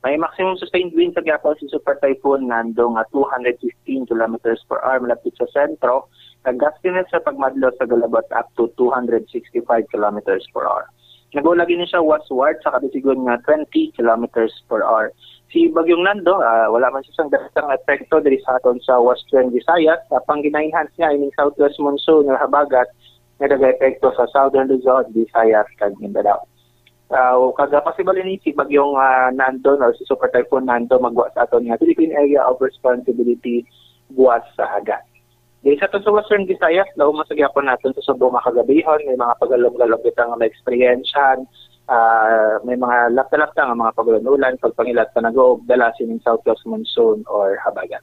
May maximum sustained wind sa gihapon si Super Typhoon Nando nga two hundred fifteen kilometers per hour malapit sa sentro, kag gustiness sa pagmadlot sa galabot up to two hundred sixty-five kilometers per hour. Nagulagi ni siya westward sa kadisigon nga twenty kilometers per hour. Si Bagyong Nando, ah, wala man siya sang direktang epekto diri sa aton sa Western Visayas, apang gina-enhance niya ining southwest monsoon nga habagat nga nagaepekto sa Southern Luzon, Visayas, kag Mindanao. Ah, o kag, ah, possible ini si Bagyong, ah, Nando or si Super Typhoon Nando magwa sa aton nga Philippine Area of Responsibility buwas sa aga. Diri sa aton sa Western Visayas, laom man sa gihapon naton sa subong nga kagabihon, may mga pagalom-galom kita nga maeksperiensyahan, ah, may mga lapta-lapta nga mga pag-ulan-ulan, pagpangilat, panago, ug dala sining southwest monsoon or habagat.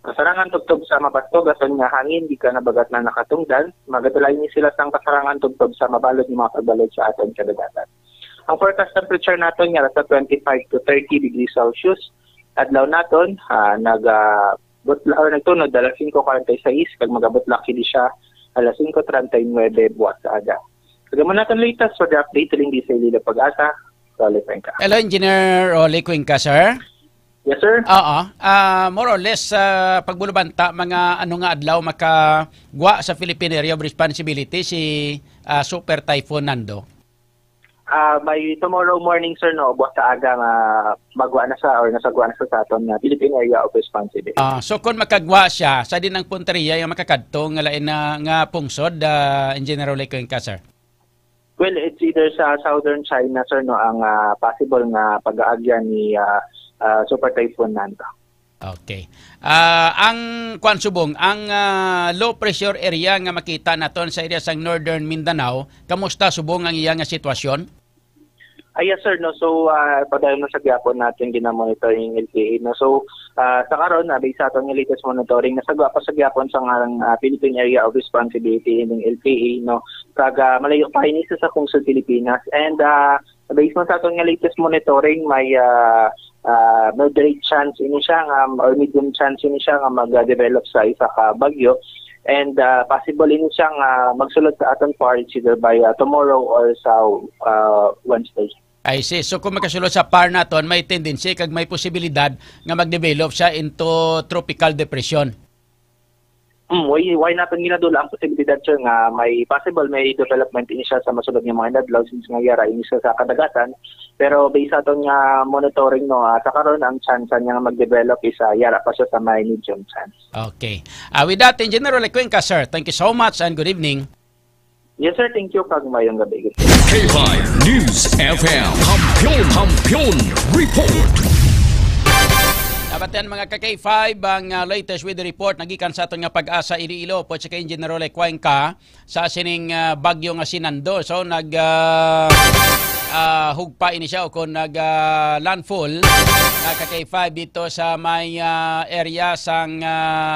Kasarangan tubtob sa mabastog aton nga hangin gikan habagat na nakatungdan, magadala ini sila sang kasarangan tubtob sa mabalod nga mga pagbalod sa aton kadagatan. Ang forecast temperature naton nga nasa twenty-five to thirty degrees Celsius. Adlaw naton, ah, nag, ah, butla, or nagtunod alas singko kuwarenta y seis, kag magabutlak kini siya alas singko treinta y nuebe buwas sa aga. Kag amo naton latest weather update, siling di sa Iloilo Pag-asa, Rolly Cuenca. Hello, Engineer Rolly Cuenca, sir. Yes, sir. Oo. Ah, more or less, ah, pagbulubanta, mga ano nga adlaw makagwa sa Philippine Area of Responsibility si, ah, Super Typhoon Nando? Ah, by tomorrow morning, sir, no, buwas sa aga nga magwa na siya or nasagwa na siya sa aton nga Philippine Area of Responsibility. Ah, so kung makagwa siya, sa din ang punteriya yung makakadto nga lain na nga pungsod, ah, Engineer Rolly Cuenca, sir? Well, it's either sa Southern China, sir, no, ang, ah, possible nga pag-aagyan ni, ah, ah, Super Typhoon Nando. Okay. Ah, ang kwan subong, ang, ah, low pressure area nga makita naton sa area sang Northern Mindanao, kamusta subong ang iya nga sitwasyon? Ah, yes, sir, no. So, ah, padayon na sa gihapon natin ginamonitoring L P A, no. So, ah, sa karon, ah, based sa aton nga latest monitoring, nasagwa pa sa gihapon sa ngarang, ah, Philippine Area of Responsibility, ining L P A, no. Kag, ah, malayo pa ini sa, sa pungsod Pilipinas. And, ah, Based man sa aton nga latest monitoring, may ah, ah, moderate chance ini siya nga, or medium chance ini siya nga mag-develop sa isa ka bagyo. And ah, possible ini siya nga magsulod sa aton PAR either by ah, tomorrow or sa ah, Wednesday. I see. So kung makasulod sa PAR naton, may tendency kag may posibilidad nga mag-develop siya into tropical depression. Hmm, why, why naton ginadula ang posibilidad, sir, nga may possible, may development ini siya sa masulod nga mga inadlaw, since nga yara ini siya sa kadagatan. Pero based sa aton nga monitoring, no, ah, sa karon ang chance niya nga mag-develop is ah, yara pa siya sa may medium chance. Okay. Ah, with that, Engineer Ole Cuenca, sir, thank you so much and good evening. Yes, sir. Thank you, kag mayong gabi. K five News F M. Kampiyon, Kampiyon Report. Nabatian, mga ka K five, ang ah, latest weather report nagikan sa aton nga PAGASA Iloilo, po si kay Engineer Ole Cuenca, sa sining ah, bagyo nga si Nando. So nag ah, ah, hugpa ini siya o kung nag ah, landfall, mga ka K five, dito sa may ah, area sang ah,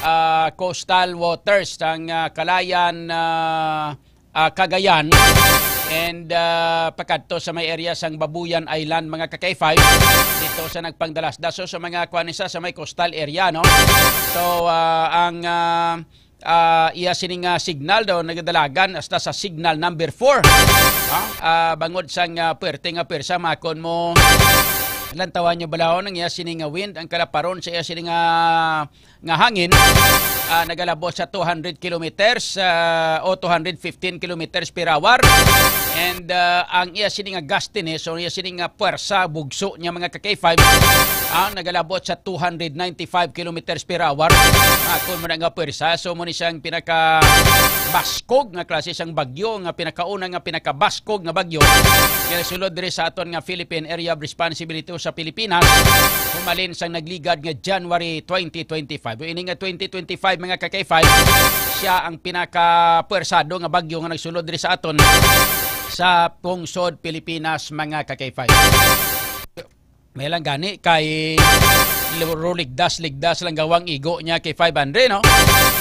ah, coastal waters sang ah, Calayan, ah, ah, Cagayan, and ah, pakadto sa may area sang Babuyan Island, mga ka K five, dito sa nagpangdalas-daso sa mga kuan isa sa may coastal area, no? So ah, ang ah, ah, iya sini nga signal daw nagadalagan hasta sa signal number four. Ah, ah, bangod sang ah, puwerte nga pwersa, makon mo lantawan nyo balahon ang iya sini nga wind, ang kalaparon sa iya sini nga nga hangin, ah, nagalabot sa two hundred kilometers, ah, o two hundred fifteen kilometers per hour. And ah, ang iya sini nga gustiness, o iya sini nga puwersa, bugso niya, mga ka K five, ang nagalabot sa two hundred ninety-five kilometers per hour. Makon mo na nga puwersa, so mo ni siyang pinakabaskog nga klase sang bagyo, nga pinakauna nga pinakabaskog nga bagyo nga sulod diri sa aton nga Philippine Area of Responsibility o sa Pilipinas, humalin sang nagligad nga January twenty twenty-five. Ini nga twenty twenty-five, mga ka K five, siya ang pinakapuwersado nga bagyo nga nagsulod diri sa aton sa pungsod Pilipinas, mga ka K five. May lang gani kay ruligdas-ligdas lang gawang igo niya kay five hundred, no?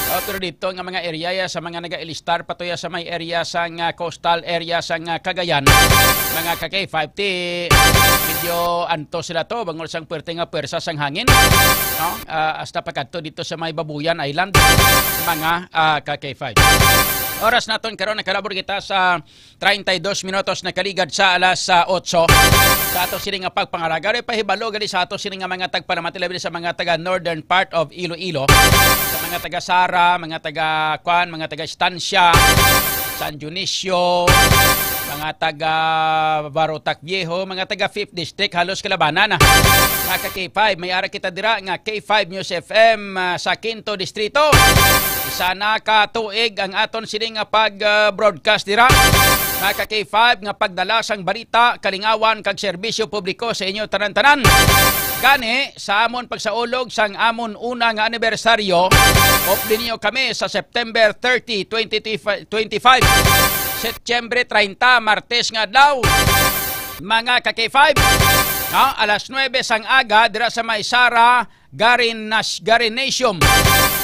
Oh, pero dito nga mga area ya, sa mga nagailistar patuya sa may area sa nga coastal area sa nga Cagayan, mga ka K five, ti medyo anto sila to bangod sang puwerte nga pwersa sang hangin, no? Ah, hasta pagkadto dito sa may Babuyan Island, mga ah, ka K five. Oras naton karon, nakalabor kita sa treinta y dos minutos nakaligad sa alas ah, otso. Sa ato sini nga pagpangalaga, ipahibalo gali sa ato sini nga mga tagpalamati, labi na sa mga taga northern part of Iloilo, sa mga taga Sara, mga taga Kwan, mga taga Estancia, San Dionisio, mga taga Barotac Viejo, mga taga Fifth District, halos kalabanan na. Mga ka K five, may ara kita dira nga K five News F M ah, sa Quinto Distrito. Isa na ka tuig ang aton sini nga pag-broadcast dira, mga ka K five, nga pagdala sang balita, kalingawan, kag serbisyo publiko sa inyo tanan-tanan. Gani, sa amon pagsaulog sang amon una nga anibersaryo, updi ninyo kami sa September thirty, twenty twenty-five, Setyembre treinta, Martes nga adlaw, mga ka K five, no? Alas nuebe sang aga, dira sa may Sara Garinas-, Garinasium.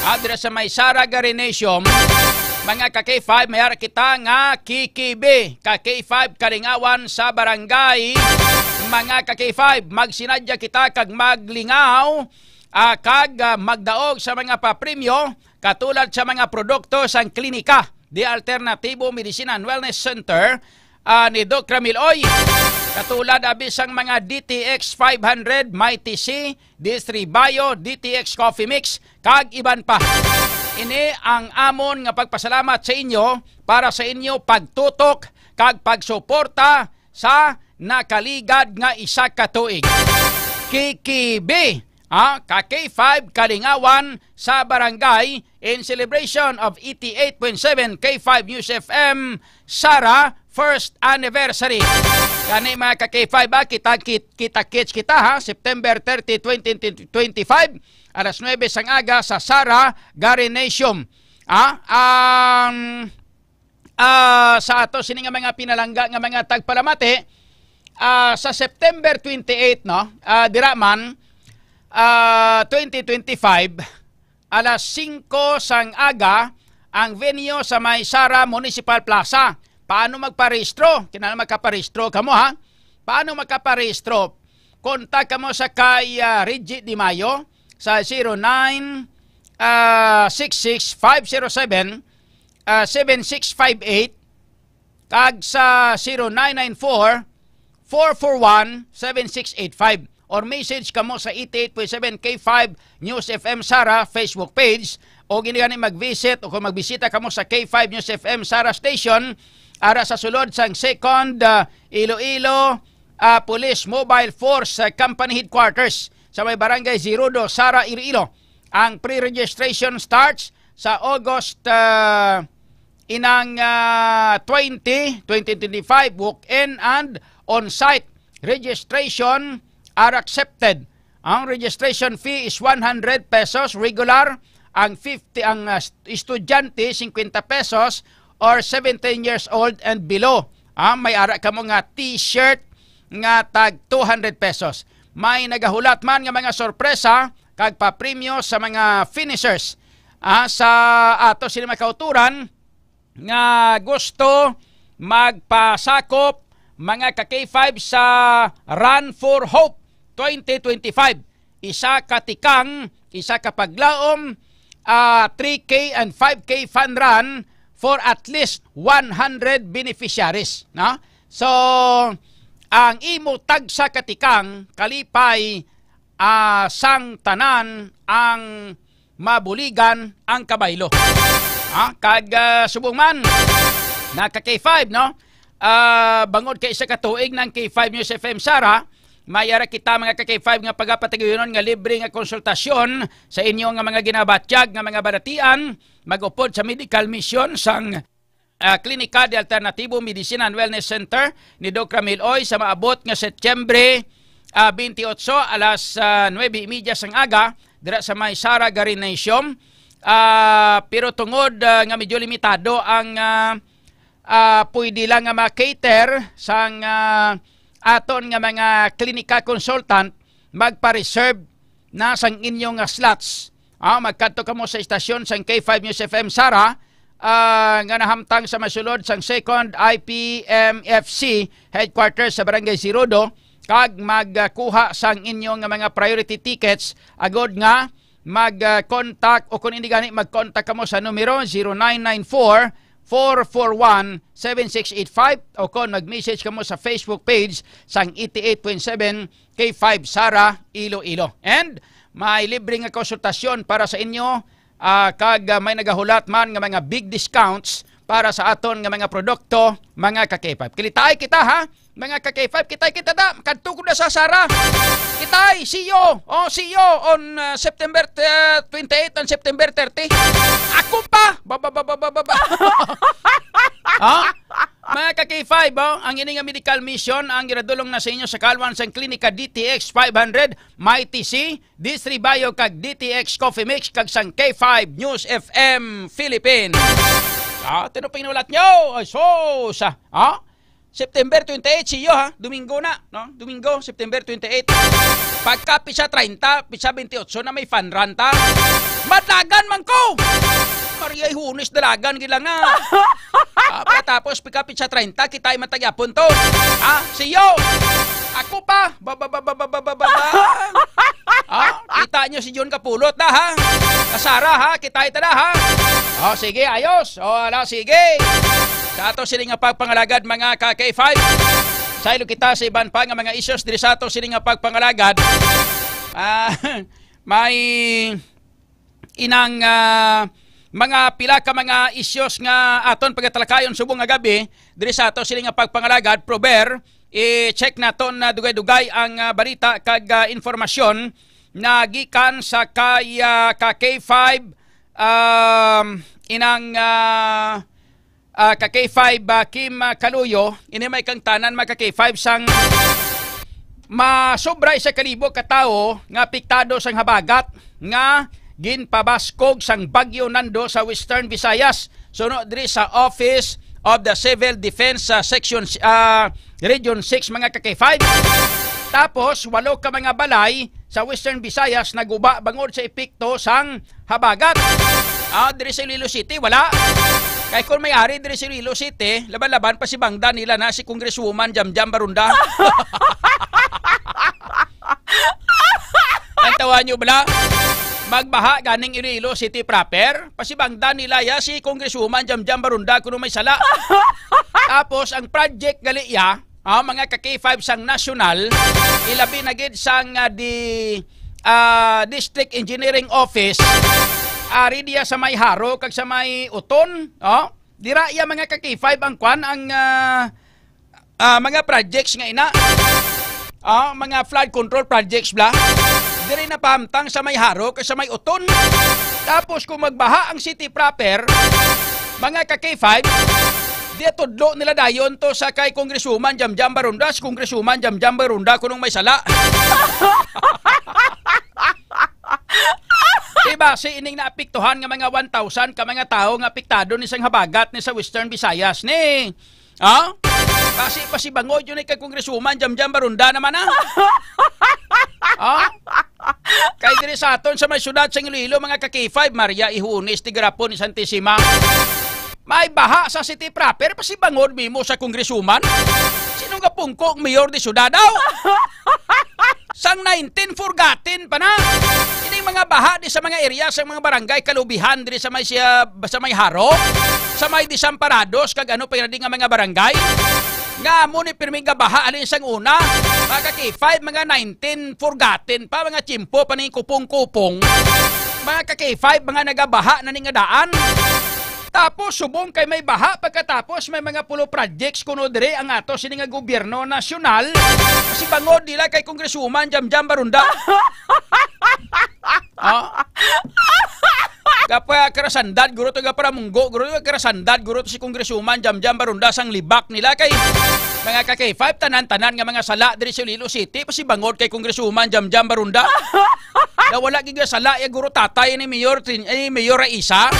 Ah, dira sa may Sara Garinasium, mga ka K five, may ara kita nga kikibi, ka K five kalingawan sa barangay, mga ka K five, magsinadya kita kag maglingaw, ah, kag ah, magdaog sa mga papremyo, katulad sa mga produkto sang klinika, The Alternativo Medicine and Wellness Center, ah, ni Doc Ramil Oy, katulad abi sang mga D T X five hundred, Mighty C, D three Bio, D T X Coffee Mix, kag iban pa. Ini ang amon nga pagpasalamat sa inyo para sa inyo pagtutok kag pagsuporta sa nakaligad nga isa ka tuig. Kikibi, ah, ka K five kalingawan sa barangay in celebration of eighty-eight point seven K five News F M Sara first anniversary. Gani, mga ka K five, ah, kita, kit-, kita kits kita, ha, September thirty, twenty twenty-five, alas nuebe sang aga sa Sara Garinasium. Ah, um, ah, sa ato sini nga mga pinalangga nga mga tagpalamati, ah, sa September twenty-eight, no? Ah, dira man, ah, twenty twenty-five, alas singko sang aga ang venue sa may Sara Municipal Plaza. Paano magparehistro? Kinahanglan makaparehistro kamo, ha? Paano makaparehistro? Kontak kamo sa kay, ah, Reggie Di Mayo sa zero nine, ah, six six five zero seven, ah, seven six five eight, kag sa zero nine nine four, four four one, seven six eight five, or message kamo sa eighty-eight point seven K five News F M Sara Facebook page, o gani mag-visit o kung magbisita kamo sa K five News F M Sara Station, ara sa sulod sang Second, ah, Iloilo, ah, Police Mobile Force, ah, Company Headquarters sa may Barangay Zerodo, Sara, Iloilo. Ang pre-registration starts sa August, ah, inang, ah, twenty, twenty twenty-five, walk-in and on-site registration are accepted. Ang registration fee is one hundred pesos regular, ang fifty, ang, ah, est-, estudyante, fifty pesos, or seventeen years old and below. Ah, may ara kamo nga t-shirt nga tag two hundred pesos. May nagahulat man nga mga sorpresa kag papremyo sa mga finishers, ah, sa ato sini mga kauturan nga gusto magpasakop, mga ka K five, sa Run for Hope twenty twenty-five. Isa ka tikang, isa ka paglaom, ah, three K and five K fun run for at least one hundred beneficiaries, no? So, ang imo tagsa ka tikang kalipay, ah, sang tanan ang mabuligan ang kabaylo. Ha? Kag, ah, subong man, naka K five, no? Ah, bangod kay isa ka tuig ng K five News F M Sara, may ara kita, mga ka K five, nga pagapatigayonon nga libre nga konsultasyon sa inyo nga mga ginabatyag nga mga balatian, mag-upod sa medical mission sang, ah, Klinika de Alternativo Medicine and Wellness Center ni Doc Ramil Oy sa maabot nga Setyembre, ah, twenty-eight, alas, ah, nuebe y media sang aga, dira sa may Sara Gymnasium. Ah, pero tungod, ah, nga medyo limitado ang, ah, ah, pwede lang nga ma-cater sang, ah, aton nga mga klinika consultant, magpa-reserve na sang inyo nga slots. Ah, magkadto kamo sa istasyon sang K five News F M Sara, ah, nga nahamtang sa masulod sang Second I P M F C headquarters sa Barangay Sirodo, kag magkuha sang inyo nga mga priority tickets agod nga mag-contact, o kung hindi gani, mag-contact kamo sa numero zero nine nine four, four four one, seven six eight five, o kung mag-message kamo sa Facebook page sang eighty-eight point seven K five Sara Iloilo. And may libre nga konsultasyon para sa inyo, ah, kag, ah, may nagahulat man nga mga big discounts para sa aton nga mga produkto, mga ka K five. Kilitaay kita, ha? Mga ka K five, kitay kita da. Kadto ko na sa Sara. Kitay, see you. Oh, see you on, uh, September, uh, twenty-eight and September thirty. Ako pa. Ba, ba, ba, ba, ba, ba, ba. Ha? Mga ka K five, oh, ang ini nga medical mission ang giradulong na sa inyo sa kalwan sang Klinika D T X five hundred, Mighty C, D three Bio kag D T X Coffee Mix kag sang K five News F M Philippines. Ah, tino pang inulat nyo? Ay, sus, ah. Ah? September twenty-eight, siyo ha, Domingo na, no? Domingo, September twenty-eight. Pagka pisa treinta, pisa twenty-eight na may fun run ta. Madlagan man ko! Maria, Hunes, dalagan gila nga. Ah, pagkatapos, pika pisa treinta, kita ay matagyapon to. Ha? Siyo! Ako pa! Ba, ba, ba, ba, ba, ba, ba, ba? Ah, kita nyo si John Kapulot na, ha? Kasara, ha? Kita ita na, ha? Oh, sige, ayos. Oh, ala, sige. Sa ato sini nga pagpangalagad, mga ka K five. Saylo kita sa iban pa nga mga issues diri sa ato sini nga pagpangalagad. Ah, may inang, ah, mga pila ka mga issues nga aton pagatalakayon subong nga gabi diri sa ato sini nga pagpangalagad. Prover, i-check naton na dugay-dugay ang, ah, balita kag, ah, informasyon na gikan sa kay, ah, ka K five, um, inang, ah, ah, ka K five, ah, Kim, ah, Kaluyo, ini may kang tanan, mga ka K five, sang masubra sa kalibo ka tawo nga apektado sang habagat nga ginpabaskog sang Bagyo Nando sa Western Visayas, suno diri sa Office of the Civil Defense, ah, Section, ah, Region six, mga ka K five. Tapos, walo ka mga balay sa Western Visayas naguba bangod sa epekto sang habagat. Ah, diri sa Iloilo City, wala. Kay kung may ari diri sa Iloilo City, laban-laban, pasibangdan nila na si Congresswoman Jamjam Barunda. Ang tawa nyo bala? Magbaha ganing Iloilo City proper, pasibangdan nila ya si Congresswoman Jamjam Barunda kuno may sala. Tapos ang project gali ya, ah, mga ka K five sang nasyonal, ilabi na gid sang, ah, di, ah, District Engineering Office, ari diya sa may Jaro kag sa may Oton, oh. Dira iya mga ka K five ang kwan, ang, ah, ah, mga projects nga ina. Ah, mga flood control projects bla. Diri na pahamtang sa may Jaro kag sa may Oton. Tapos kung magbaha ang city proper, mga ka K five, di tudlo nila dayon to sa kay Congresswoman Jamjam Barunda, si Congresswoman Jamjam Barunda kunong may sala. Diba, si ining naapektuhan nga mga one thousand ka mga tawo nga apektado ni sang habagat ni sa Western Visayas ni. Ha? Kasi pasibangod yun kay Congresswoman Jamjam Barunda naman, ha? Ha? Kay diri sa aton sa may syudad sa Iloilo, mga ka K five, Maria Ihunes, Tigarapon, ni Santissima. May baha sa city proper, pasibangod mimo sa congresswoman? Sino nga pungko ang mayor di syudad daw? Sang nineteen forgotten pa na. Ini mga baha di sa mga area, sa mga barangay kalubihan diri sa may siya, sa may Jaro, sa may Desamparados, kag ano pa yun nga mga barangay. Nga amo ni pirmi nga baha alin sang una, mga ka K five, mga nineteen forgotten pa, mga tiyempo pa ni Kupong-Kupong. Mga ka K five, mga nagabaha na ni nga daan. Tapos subong kay may baha, pagkatapos may mga pulo projects kuno diri ang ato sini nga gobyerno nasyonal. Kasi bangod nila kay Congresswoman Jamjam Barunda. Ah. Gapa karasandad guro to, gapa munggo guro to, karasandad guro to si Congresswoman Jamjam Barunda sang libak nila kay mga ka K five, tanan-tanan nga mga sala diri sa Iloilo City, pasibangod kay Congresswoman Jamjam Barunda. Na wala gid nga sala ya guro tatay ni Mayor Trin-, eh, Mayor Raisa.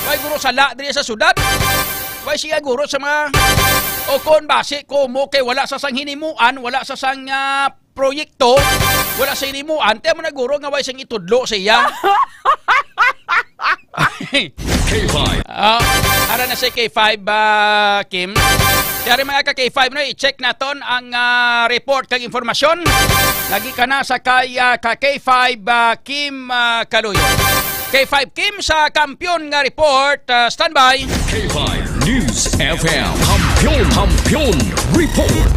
Way guro sala diri sa syudad. Way siya guro sa mga, o kon basi kumo kay wala sa sang hinimuan, wala sa sang, ah, proyekto, wala sa hinimuan, tiyan mo na guro nga way sang itudlo sa iya. K five. Ah, ara na si K five, ah, Kim. Kaya rin mga ka K five, no, i-check naton ang, ah, report kag informasyon. Lagi ka na sa kay, ah, ka K five, ah, Kim, ah, Kaluyo. K five Kim sa Kampiyon nga report. Ah, standby. K five News F M. Kampiyon, Kampiyon Report.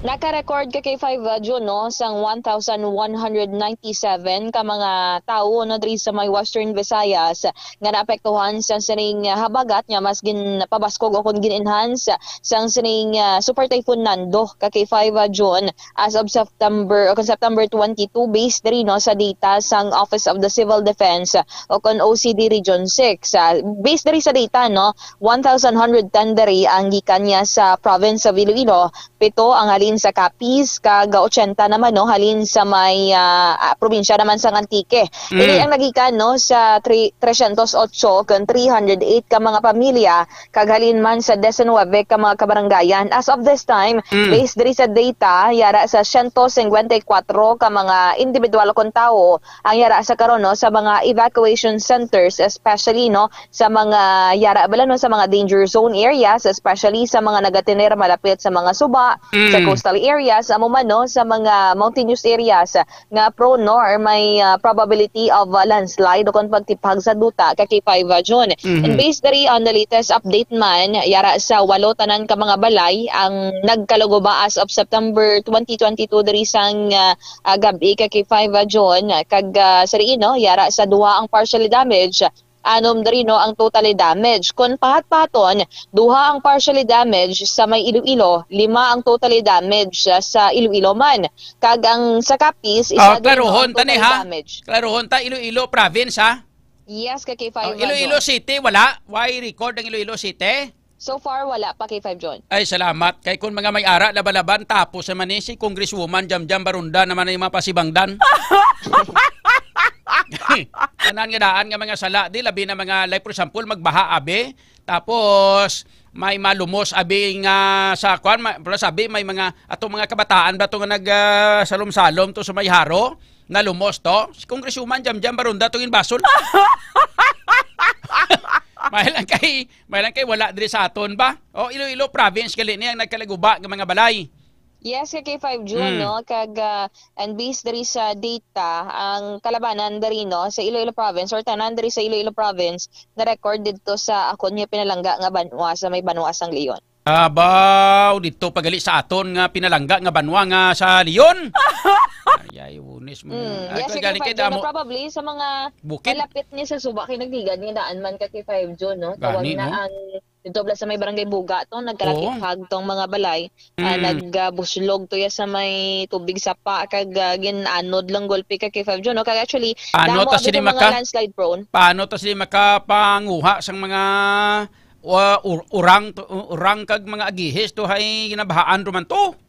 Naka-record ka K five, uh, June, no, sang one thousand one hundred ninety-seven ka mga tawo, no, diri sa may Western Visayas nga naapektuhan sa sining, uh, habagat nga mas ginpabaskog o kon gin-enhance sang sining, uh, Super Typhoon Nando ka K five, uh, June, as of September, o kon September twenty-two, based diri, no, sa data sang Office of the Civil Defense, uh, o kon O C D Region six. Uh, based diri sa data, no, one thousand hundred ten diri ang gikan niya sa province of Iloilo, pito ang halin sa Capiz, kag ochenta naman, no, halin sa may, ah, ah, probinsya naman sang Antique. Mm. Ini ang nagikan, no, sa three, tresyentos otso kon three hundred eight ka mga pamilya, kag halin man sa diecinuebe ka mga kabarangayan. As of this time, Mm. based diri sa data, yara sa siyento singkwenta y kuwatro ka mga individual kon tawo ang yara sa karon, no, sa mga evacuation centers, especially, no, sa mga yara bala, no, sa mga danger zone areas, especially sa mga nagatener malapit sa mga suba, Mm. sa coastal areas, amo man, no, sa mga mountainous areas nga prone, no, or may, ah, probability of, ah, landslide o kon pagtiphag sa duta ka K five, ah, June. Mhm. And based diri on the latest update man, yara sa walo tanan ka mga balay ang nagkaluguba as of September twenty twenty-two diri sang, ah, ah, gab-i ka K five, ah, June. Kag, ah, sa diin, no, yara sa duha ang partially damaged, anom diri, no, ang totally damaged. Kon pahat-pahaton, duha ang partially damaged sa may Iloilo, lima ang totally damaged, ah, sa Iloilo man. Kag ang sa Capiz, isa Oh, din, no, klaruhon ang ta ni, totally ha? damaged. Klaruhon ta, Iloilo province, ha? Yes, ka K five, Oh, Iloilo June. City, wala? Why record ang Iloilo City? So far, wala pa, K five, June. Ay, salamat. Kay kung mga may ara, laban-laban, tapos naman ni si Congresswoman Jamjam Barunda naman ang mga pasibangdan. Tanan nga daan nga mga sala, di labi na mga, like, for example, magbaha, abi. Tapos, may malumos, abi, nga sa, kwan, ma-, pero sabi, may mga, atong mga kabataan ba to nga nag, ah, salom-salom to sa may Jaro? Nalumos to? Si Congresswoman Jamjam Barunda to ginbasol. May lang kay, may lang kay wala diri sa aton ba? O, Iloilo province gali ni ang nagkalaguba nga mga balay. Yes, ka K five June, Mm. no? Kag, ah, and based diri sa data, ang kalabanan diri, no, sa Iloilo province or tanan diri sa Iloilo province, na-record didto sa akon nga pinalangga nga banwa sa may banwa sang Leon. Abaw, dito pa gali sa aton nga pinalangga nga banwa nga sa Leon. Ay, ay, unis mo Mm, na. Yes, Ako, ka gani K five kay June, damo. Probably sa mga Bukid. Malapit ni sa suba kay nagligad nga daan man ka K five June, no? Tawag Gani, na no? ang dito bala sa may barangay Buga to, nagkalakiphag Oo. tong mga balay, ah, Mm. nagbuslog to ya sa may tubig sapa, kag, ah, gin-anod lang gulpi ka K five June, no? Kag actually, Ano damo ta ang sini mga maka-, landslide prone. Paano ta sini makapanguha sang mga, wa-, ur-, urang to, urang kag mga agihis to hay ginabahaan ruman to?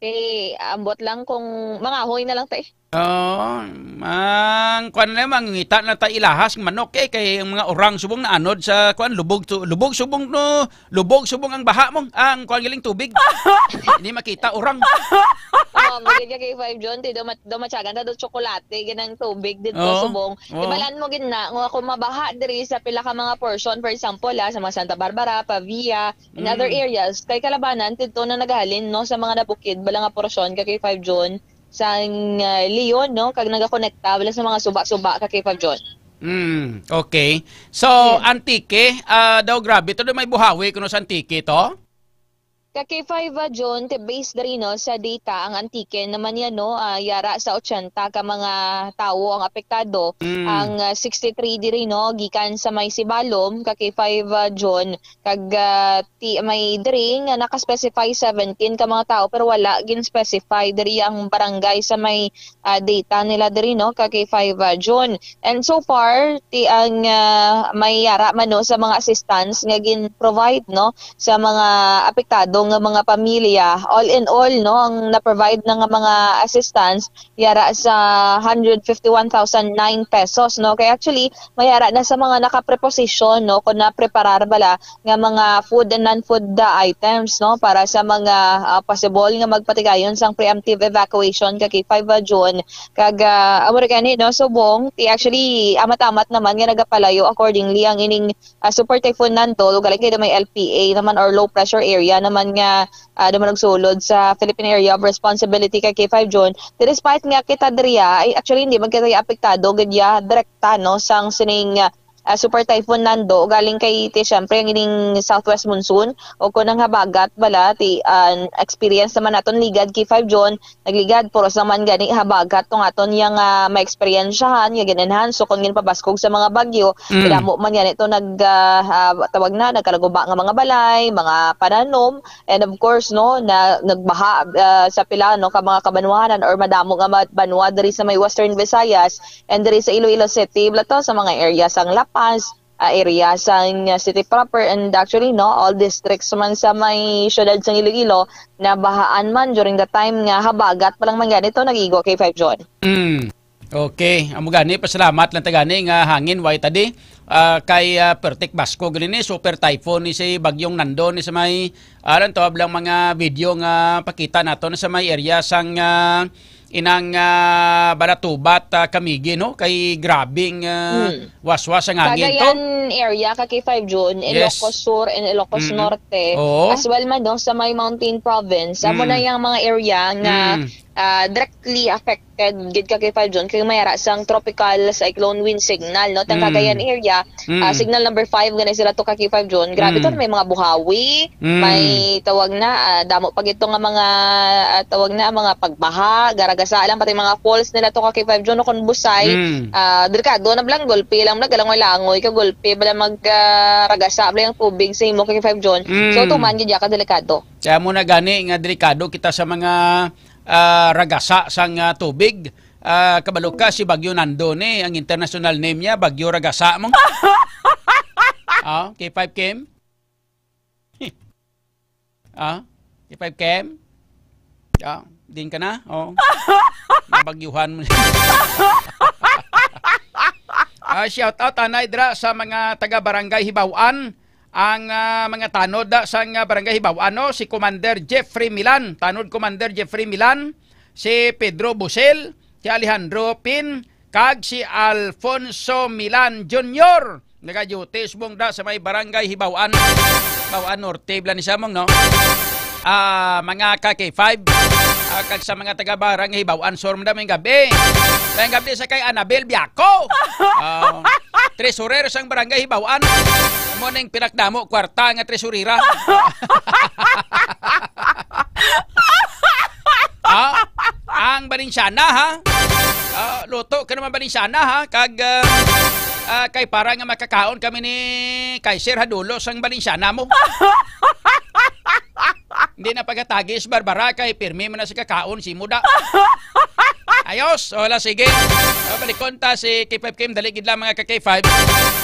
Eh, ambot lang kung mangahoy na lang ta eh. Oo, ang kuwan na, mangita na ta ilahas ng manok eh, kay ang mga orang subong naanod sa kuwan, lubog, su-, lubog subong no, lubog subong ang baha mo, ang kuwan galing tubig. Hindi makita orang. Oh, magiging kay five John, ti do mat-, do matyagan ta do tsokolate, ganang tubig dito Oo, subong. oo. Ibalan mo gid na, nga kung mabaha diri sa pila ka mga portion, for example, ah, sa mga Santa Barbara, Pavia, in other Mm. areas, kay kalabanan, dito na nagahalin, no, sa mga nabukid, bala nga portion, ka kay five John, sang, ah, Leon, no? Kag nagakonekta bala sa mga suba-suba ka kay John. Mm, okay. So, Yes. Antique, ah, daw grabe to, daw may buhawi kuno sa Antique to? Ka K five, ah, John, te base diri, no, sa data, ang Antique naman yan, no, ah, yara sa ochenta ka mga tawo ang apektado. Mm. Ang, ah, sixty-three diri, no, gikan sa may Sibalom, ka K five, ah, John, kag, ah, ti-, may diri nga naka-specify seventeen ka mga tawo, pero wala gin-specify diri ang barangay sa may, ah, data nila diri, no, ka K five, ah, June. And so far, ti ang, ah, may yara man, no, sa mga assistance nga gin-provide, no, sa mga apektado nga mga pamilya. All in all, no, ang na-provide na nga mga assistance yara sa hundred fifty-one thousand nine pesos, no? Kaya actually, may ara na sa mga nakapreposisyon, no, kung napreparar bala nga mga food and non-food, ah, items, no, para sa mga, ah, possible nga magpatigayon sang preemptive evacuation ka K five, ah, June. Kag, ah, amo ra gani, no, subong, ti actually, amat-amat naman nga nagapalayo accordingly ang ining, ah, Super Typhoon Nando, ugaling kay may L P A naman or low pressure area naman nga, ah, naman nagsulod sa Philippine Area of Responsibility kay K five June. Despite nga kita diri, ah, ay, actually, hindi man kita apektado gid ya direkta, no, sang sining, ah, ah, Super Typhoon Nando, galing kay, ti, syempre, ang ining southwest monsoon, o kung ang habagat bala, ti, ah, experience naman naton ligad kay five June, nagligad, puros naman gani habagat tong aton yang, ah, maeksperiensyahan, nga gin-enhance, o kung ginpabaskog sa mga bagyo, Mm. damo man gani to nag, ah, ah, tawag na, nagkalaguba nga mga balay, mga pananom, and of course, no, na, nagbaha, ah, sa pila, no, ka mga kabanwahanan or madamo nga ma-, banwa diri sa may Western Visayas, and diri sa Iloilo City, bala to sa mga area sang La Paz, ah, area sang, ah, city proper, and actually, no, all districts man sa may syudad sang Iloilo, nabahaan man during the time nga habagat pa lang man gani to nag-igo kay five John. Mm. Okay, amo gani, pasalamat lang ta gani nga hangin, way tadi. Ah, kay, ah, pertik basko gani ni, super typhoon ni si Bagyong Nando ni sa may, aran to, ablang mga video nga pakita nato na sa may area sang, ah, inang, ah, Balatubat, ah, Camiguin, no? Kay grabing, ah, Hmm. waswas ang hangin to. Cagayan area, ka K five June, Yes. Ilocos Sur and Ilocos Mm-mm. Norte, Oo. as well man, no, sa may mountain province. Amo na Mm. yang mga area nga, Mm. ah, directly affected gid ka K five June kay may ara sang tropical cyclone wind signal, no? Tang Mm. Cagayan area, Mm. ah, signal number five gani sila to ka K five June. Grabe to, Mm. may mga buhawi, Mm. may tawag na, ah, damo pa gid to nga mga, ah, tawag na, mga pagbaha, garagasa lang, pati mga falls nila to ka K five June, no, kung busay, Mm. ah, delikado na bala ang gulpi lang, bala galangoy-langoy ka gulpi, bala mag, ah, ragasa, bala yung tubig sa imo ka K five June. So, Mm. tuman gid ya ka delikado. Kaya mo na gani nga delikado kita sa mga, ah, ragasa sang, ah, tubig. Ah, kabalo ka, si Bagyo Nando ni, ang international name niya, Bagyo Ragasa mo. Ah, K five Kim? Ah, K five Kim? Ah, din ka na? Oh. Nabagyuhan mo. Ah, shout out, anay, dra sa mga taga Barangay Hibaw-an. Ang, ah, mga tanod, ah, sang, ah, Barangay Hibaw-an, no? Si Commander Jeffrey Milan, tanod Commander Jeffrey Milan, si Pedro Busel, si Alejandro Pin, kag si Alfonso Milan Junior. Nagaduty subong da sa may barangay Hibaw-an. Hibaw-an Norte, bala ni samong, no? Ah, mga ka K five, ah, kag sa mga taga barangay Hibaw-an Sur, madam, mayong gabi. Mayong gabi sa kay Annabel Biaco. Ah, treasurer sang barangay Hibaw-an. Mo ning pinakdamo kwarta nga treasurera. Ah, ang Balenciana, ha? Ah, luto ka naman, Balenciana, ha? Kag, ah, ah, kay para nga makakaon kami ni Kaiser, ha, dulo sang Balenciana mo. Hindi na pagatagis, Barbara, kay pirmi man na sa kakaon si Muda. Ayos, wala, sige. Ah, balikon ta si K five Kim, dali gid lang, mga ka K five.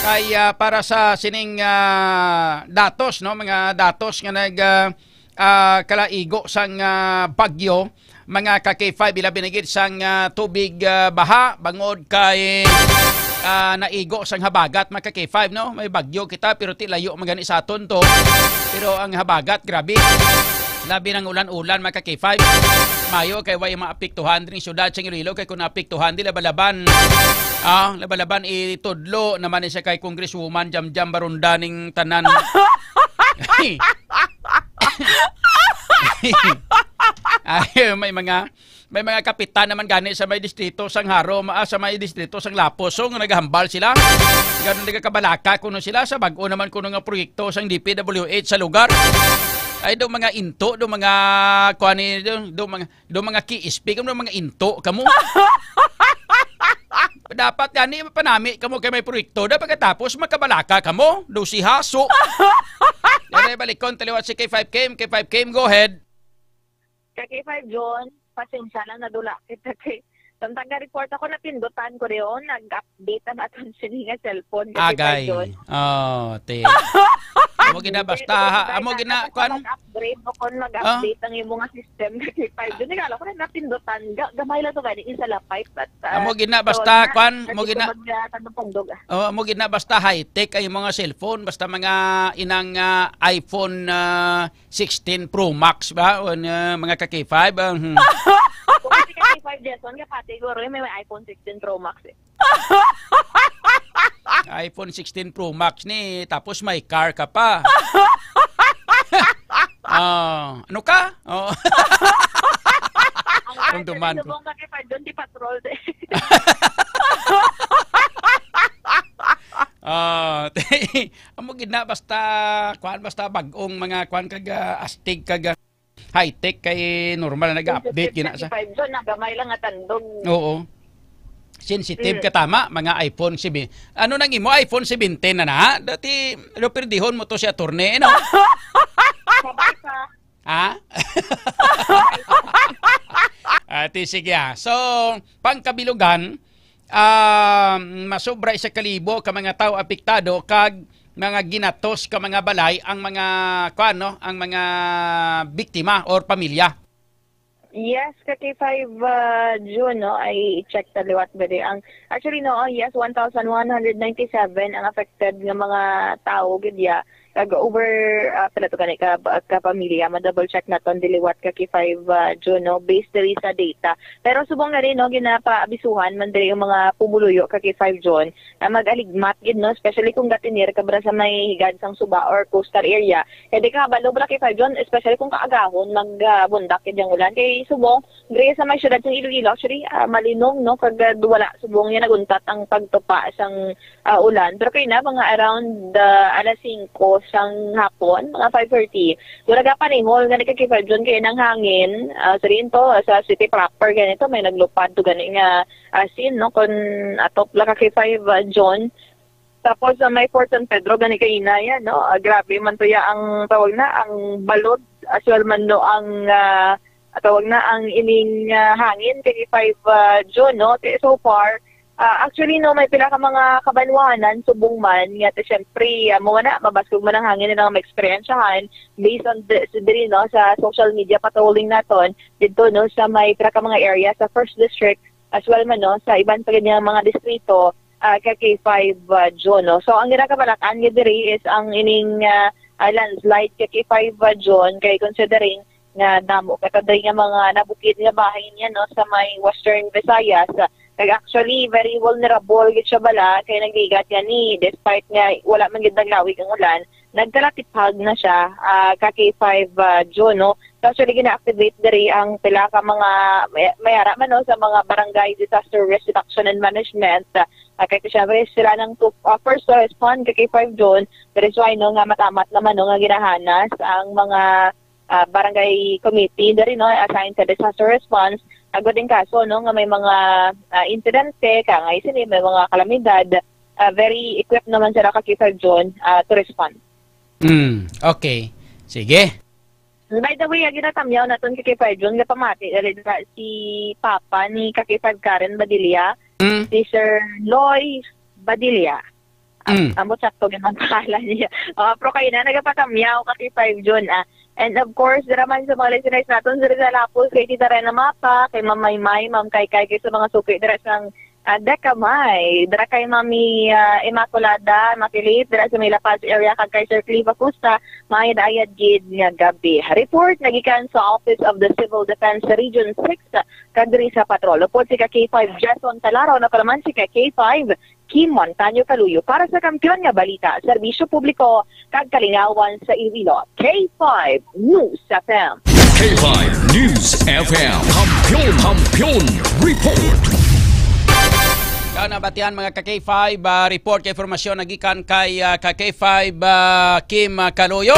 Kay, ah, para sa sining, ah, datos, no, mga datos nga nag, ah, ah, kalaigo sang, ah, bagyo, mga ka K five, ilabi na gid sang, ah, tubig, ah, baha bangod kay, ah, naigo sang habagat, mga ka K five, no? May bagyo kita pero ti layo man gani sa aton to. Pero ang habagat, grabe. Labi ng ulan-ulan, mga ka K five. Mayo kay way maapektuhan diri syudad sang Iloilo kay kung naapektuhan di labalaban. Ah, labalaban itudlo naman ni siya kay Congresswoman Jamjam Baronda ning tanan. Ay, may mga, may mga kapitan naman gani sa may distrito sang Jaro, ma-, ah, sa may distrito sang Lapuz, so, nga nagahambal sila. Ganun, nagakabalaka kuno sila sa bag-o naman kuno nga proyekto sang D P W H sa lugar. Ay, do mga into, do mga, kuan ni, do, do mga, do mga K S P, kamo mga into kamo. Dapat gani mapanami kamo kay may proyekto. Da pagkatapos makabalaka kamo, do si haso. Dere, balikon taliwat si K five Kim, K five Kim, go ahead. Ka K five John, pasensya lang, nadula kita kay samtang ga-report ako, napindutan ko rin, nag-update ang aton sini nga cellphone. Ka K five Agay. John. Oh, te. Amo gina, basta, ha, amo gina, kwan? Mag-upgrade o kung mag-update ang imo nga system, ka K five John. Nagala ko rin, napindutan. Ga-, gamay lang to, gani, isa lapay. But, ah, Amo gina, so, basta, na, kwan, amo dito gina. Mag, ah, tandog-tandog, ah. Oh, amo gina, basta high-tech ang imo nga cellphone, basta mga inang, ah, iPhone, ah, sixteen Pro Max ba? O, uh, mga ka K five, ah, hmm. Kung si ka K five Jason, kapatid ko rin, may, may iPhone sixteen Pro Max eh. iPhone sixteen Pro Max ni, tapos may car ka pa. Ah, ano ka? Oh. Ang Kung duman ko. Subong ka kay Pardon, di patrol, eh. Ah, amo gid na, basta, kuan, basta bag-ong mga kuan kag, ah, astig kag, ah, high-tech kay normal na nag-update gina sa Sensitive sa five John, nagamay lang nga tandog. Oo. Sensitive Mm. ka, tama, mga iPhone seven. Ano nang imo, iPhone seventeen na na? Dati, lo, perdihon mo to si attorney, no? Sabay pa. Ha? Ah, ti, sige, ah. So, pangkabilugan, ah, masobra isa ka libo ka mga tawo apektado kag mga ginatos ka mga balay ang mga, kuan, no, ang mga biktima or pamilya. Yes, ka K five, ah, June, no, I check ta liwat ba di ang, actually, no, oh, yes, one thousand one hundred ninety-seven ang affected nga mga tawo gid ya. Kag over, ah, pila to gani ka, ka pamilya, ma-double check naton diliwat ka K five, ah, June, no, based diri sa data. Pero subong gani, no, ginapaabisuhan man diri yung mga pumuluyo ka K five June, na mag-aligmat gid, no, especially kung gatinir ka bra sa may higad sang suba or coastal area. Kay di ka kabalo bra K five June, especially kung kaagahon mag, ah, bundak gid ang ulan. Kay subong, diri sa may siyudad sang Iloilo, actually, ah, malinong, no, kag, ah, wala subong yan naguntat ang pagtupa sang ah, ulan. Pero kay na, mga around, ah, alas singko sang hapon, mga five thirty, wala ka panihol nga nagkakipagdyon kay nang hangin, ah, sa rin to, sa city proper, ganito, may naglupad to gani nga, ah, scene, no? Kung atop lang ka kay five, ah, June. Tapos, sa may Fort San Pedro, gani kaina yan, no? Ah, grabe man to ya ang tawag na, ang balod, as well man, no, ang, ah, tawag na, ang ining, ah, hangin kay five, ah, June, no? Kay so far, Ah, actually, no, may pila ka mga kabanwahanan subong man nga, ti, syempre, ah, mo na, mabaskog man ang hangin nila nga maeksperiensyahan based on the, sa diri, no, sa social media patrolling naton dito, no, sa may pila ka mga area sa First District as well man, no, sa iban pa gid nga mga distrito, ah, ka K five, ah, June, no. So, ang ginakabalakan nga diri is ang ining, ah, ah, landslide ka K five, ah, June, kay considering nga damo ka ta diri nga mga nabukid nga bahin niya, no, sa may Western Visayas, ah, Kag actually, very vulnerable gid siya bala, kay nagbigat yan ni, despite nga wala man gid naglawig ang ulan, nagkalatipag na siya, ah, ka K five, ah, June, no? So, actually, gina-activate diri ang pila ka mga may, may ara man, no, sa mga barangay disaster risk reduction and management. Ah, kay syempre, sila nang to, ah, first to respond ka K five June. That is why, no, nga matamat naman, no, nga ginahanas ang mga, ah, barangay committee diri, no, assigned sa disaster response. Agod din kaso, no, nga may mga, ah, insidente, kangay sini, may mga kalamidad, ah, very equipped naman sila ka K five June, ah, to respond. Mm, okay. Sige. By the way, ang ginatamyaw naton ka K five June, nga pamati dali dira si Papa ni ka K five Karen Badilla, Mm, si Sir Loy Badilla. Am- Mm. Amo sakto gyud ang pangalan niya. Oh, pero kayo na nagapatamyaw ka K five June, ah. And of course, dira man sa mga listeners naton, dira sa Lapos, kay Tita Rena Mapa, kay Ma'am Maymay, Ma'am Kaykay, kay sa mga suki dira sang, ah, Decamay, dira kay Mami, ah, Immaculada Makilit, dira sa may La Paz area, kag kay Sir Clive Acosta, mayad-ayad gid nga gabi. Report nagikan sa Office of the Civil Defense Region six, kag diri sa Patrol. Upod si ka K five Jason Talaro, na palaman si ka K five Kim Montaño Kaluyo para sa Kampiyon nga Balita, Serbisyo Publiko, kag Kalingawan sa Iloilo. K five News F M. K five News F M. Kampiyon, Kampiyon Report. Ikaw nabatian, mga ka K five, ah, report kay informasyon nagikan kay, ah, ka K five, ah, Kim, ah, Kaluyo.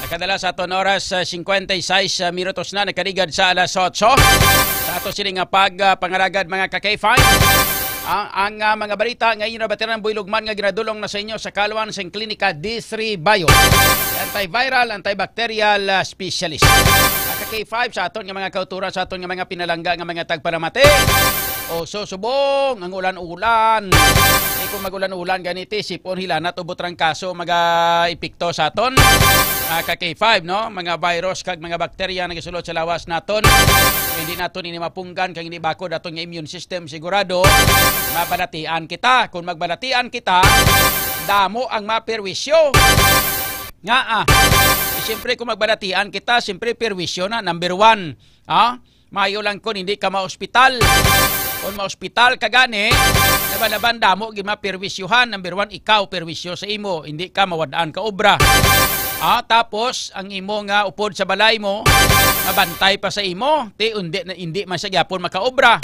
Nakadala sa aton oras sa cincuenta y seis minutos na, nakaligad sa alas otso. Sa ato sini nga pag, ah, pangalagad, mga ka K five. Ang, ang, ah, mga balita nga inyo nabatiran, buylog man nga ginadulong na sa inyo sa kaluan sang Klinika D three Bio. Antiviral, antibacterial, ah, specialist. Mga ka K five, sa aton nga mga kauturan, sa aton nga mga pinalangga nga mga tagpalamati. O so, subong ang ulan-ulan. Di kung mag-ulan-ulan, ganiti, sipon, hilanat, ubot rang kaso, maga-epekto sa aton. Ah, ka K five, no? Mga virus kag mga bakterya nagasulod sa lawas naton. Hindi naton ini mapunggan kag hindi bakod aton nga immune system, sigurado mabalatian kita. Kung magbalatian kita, damo ang maperwisyo. Nga, ah, siyempre, kung magbalatian kita, siyempre, perwisyo na, number one. Ah, mayo lang kung hindi ka maospital. Kung maospital ka gani, laban-laban damo gid maperwisyuhan. Number one, ikaw perwisyo sa imo, hindi ka mawad-an ka obra. Ah, tapos ang imo nga upod sa balay mo, mabantay pa sa imo, ti undi na hindi man sa gyapon makaobra.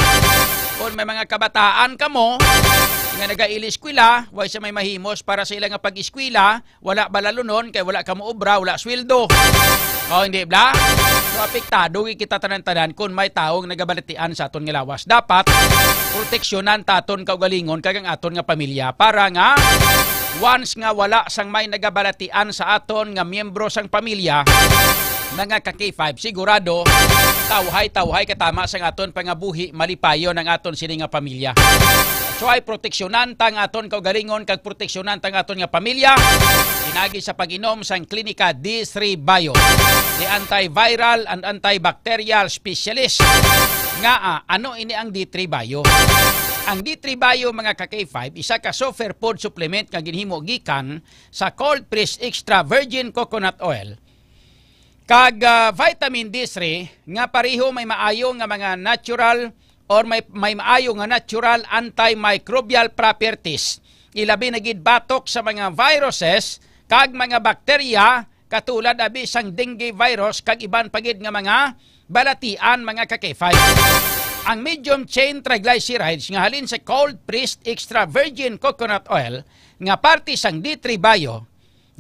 Kung may mga kabataan ka mo nga nagaili eskwela, way sa may mahimos para sa ila nga pag-eskwela, wala balalunon kay wala ka moobra, wala sweldo. O, hindi bla? So, apektado gid kita tanan-tanan kung may taong nagabalatian sa aton nga lawas. Dapat proteksyonan ta aton kaugalingon kag ang aton nga pamilya para nga once nga wala sang may nagabalatian sa aton nga miyembro sang pamilya, mga ka K five, sigurado tawhay-tawhay katama sang aton pangabuhi, malipayon ang aton sini nga pamilya. So ay proteksyonan ta ang aton kaugalingon kag proteksyonan ta ang aton nga pamilya. Pinagi sa pag-inom sang Klinika D three Bio, the antiviral and antibacterial specialist. Nga, ah, ano ini ang D three Bio? Ang D three Bio, mga ka K five, isa ka superfood supplement nga ginhimo gikan sa cold pressed extra virgin coconut oil kag, ah, vitamin D three nga pareho may maayo nga mga natural or may, may maayo nga natural antimicrobial properties, ilabi na gid batok sa mga viruses kag mga bakterya, katulad abi sang dengue virus kag iban pa gid nga mga balatian, mga ka K five. Ang medium chain triglycerides nga halin sa cold pressed extra virgin coconut oil nga parte sang D three Bio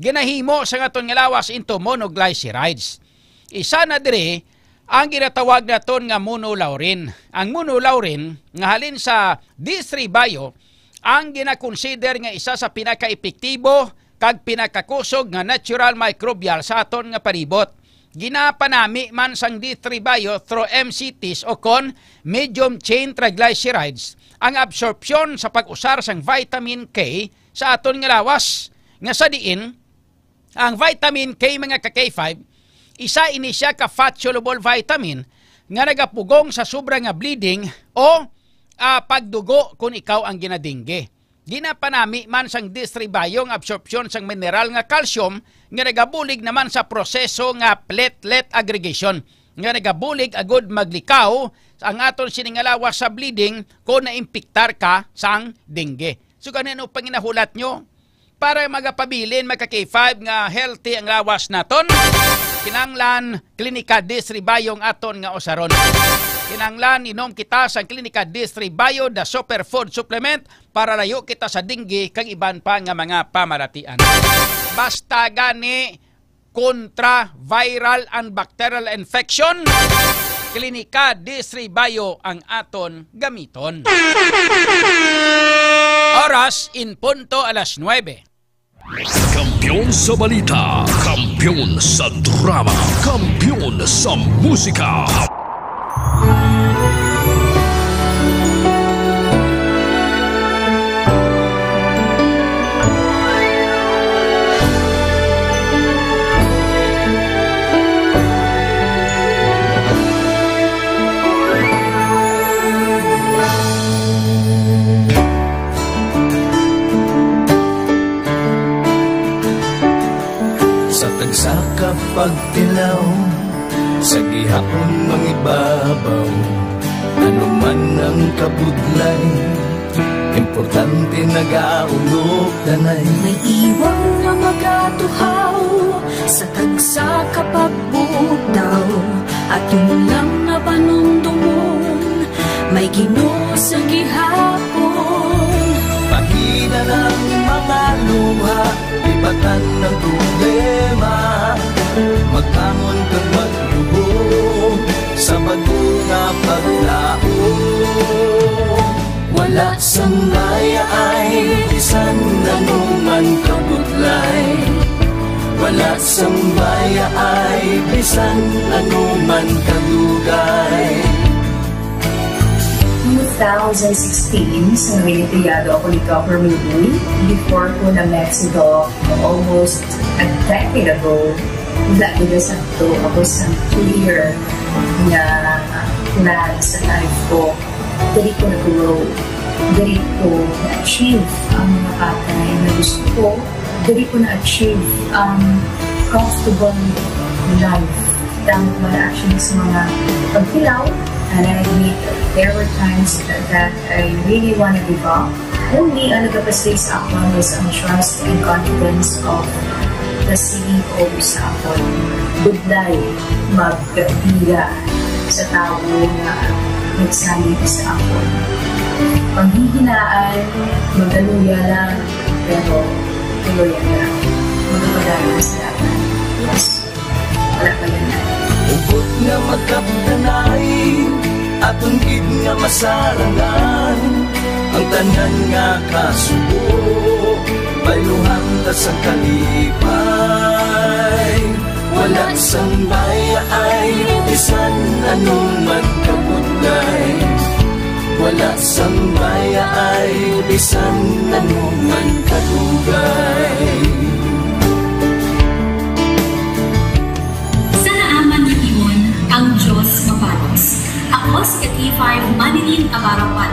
ginahimo sang aton nga lawas into monoglycerides. Isa na diri ang ginatawag naton nga monolaurin. Ang monolaurin nga halin sa D three Bio ang ginakonsider nga isa sa pinakaepektibo kag pinakakusog nga natural microbial sa aton nga palibot. Ginapanami man sang D three Bio through M C Ts o kon medium chain triglycerides ang absorpsyon sa pag-usar sang vitamin K sa aton nga lawas, nga sa diin ang vitamin K, mga ka K five, isa ini siya ka fat-soluble vitamin nga nagapugong sa sobra nga bleeding o, ah, pagdugo kon ikaw ang ginadingge. Ginapanami man sang D three Bio ang absorpsyon sang mineral nga calcium nga nagabulig naman sa proseso nga platelet aggregation. nga nagabulig agud maglikaw ang aton sini nga lawas sa bleeding kung naimpiktar ka sang dengue. So, kanino panginahulat nyo? Para magapabilin, magka K five, nga healthy ang lawas naton, kinahanglan Klinika Distribayo ang aton nga usaron. Kinahanglan inom kita sang Klinika Distribayo, the superfood supplement, para layo kita sa dengue kag iban pa nga mga pamaratian. Basta gani kontra viral and bacterial infection, Klinika Distribayo ang aton gamiton. Oras in punto alas nuebe. Kampiyon sa balita, kampiyon sa drama, kampiyon sa musika. Sa tagsa ka pagtilaw, sa gihapon mangibabaw, ano man ang kabudlay, importante nagaulog danay. May iwang nga magatuhaw sa tagsa ka pagbugtaw, aton lang nga panumdumon, may Ginoo sa gihapon. Pahina ang mga luha, libatan ang problema, magbangon kag magluhod sa bag-o nga paglaom. Wala sang mayaay bisan ano man kabudlay. Wala sang mayaay bisan ano man kadugay. Two thousand sixteen, sa Noyenteyado ako ni Doc Hermie Uy, before ko na-met si Doc almost a decade ago. Wala gid sa to, ako sa clear nga plan sa life ko. Diri ko nag-grow. Diri ko na-achieve ang mga bagay na gusto ko. Diri ko na-achieve ang comfortable life. Tang wala actually sa mga pagkilaw. And I admit, there were times that, that I really wanna give up. Only ang nagapastig sa akon was ang trust and confidence of the C E O sa akon. Budlay magdira sa tawo nga nagsalig sa akon. Panghihinaan, magaluya lang, pero tuloy lang. Magapadayon sa dalan. Yes. Wala pa yan. Hugot nga magkapdanay, aton gid nga masarangan ang tanan nga kasubo. Bayluhan ta sang kalipay. Wala sang mayaay, bisan ano man kabudlay. Wala sang mayaay, bisan ano man kadugay. Sa naaman nga timon, ang Dios mabalos. Ako si K five Manilyn Abarapan,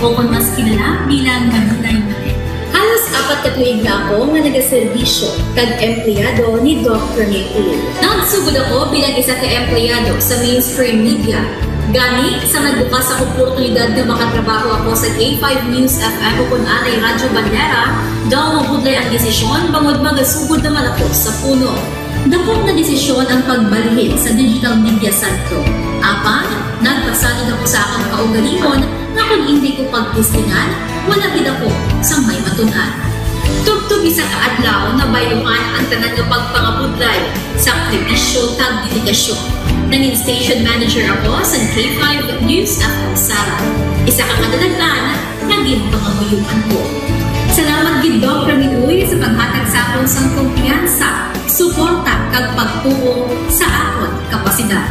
o kon mas kilala bilang Manilay Manilay. Halos apat ka tuig na ako nga nagaserbisyo kag empleyado ni Doc Rene Uy. Nagsugod ako bilang isa ka empleyado sa mainstream media. Gani, sa nagbukas ang oportunidad nga makatrabaho ako sa K five News F M o kon anay Radyo Bandera, daw mabudlay ang desisyon bangod magasugod naman ako sa puno. Dako nga desisyon ang pagbalhin sa Digital Media Centro. Apan, nagpasalig ako sa akong kaugalingon nga kon indi ko pagtistingan, wala gid ako sang may matun-an. Tubtob isa ka adlaw, nabayluhan ang tanan nga pagpangabudlay, sakripisyo, kag dedikasyon. Nangin station manager ako sa K five News F M Sala. Isa ka kadalagan nga ginpangamuyoan ko. Salamat gid, Doc Rene Uy, sa paghatag sa akon sang kumpiyansa, suporta, kag pagtuo sa akon kapasidad.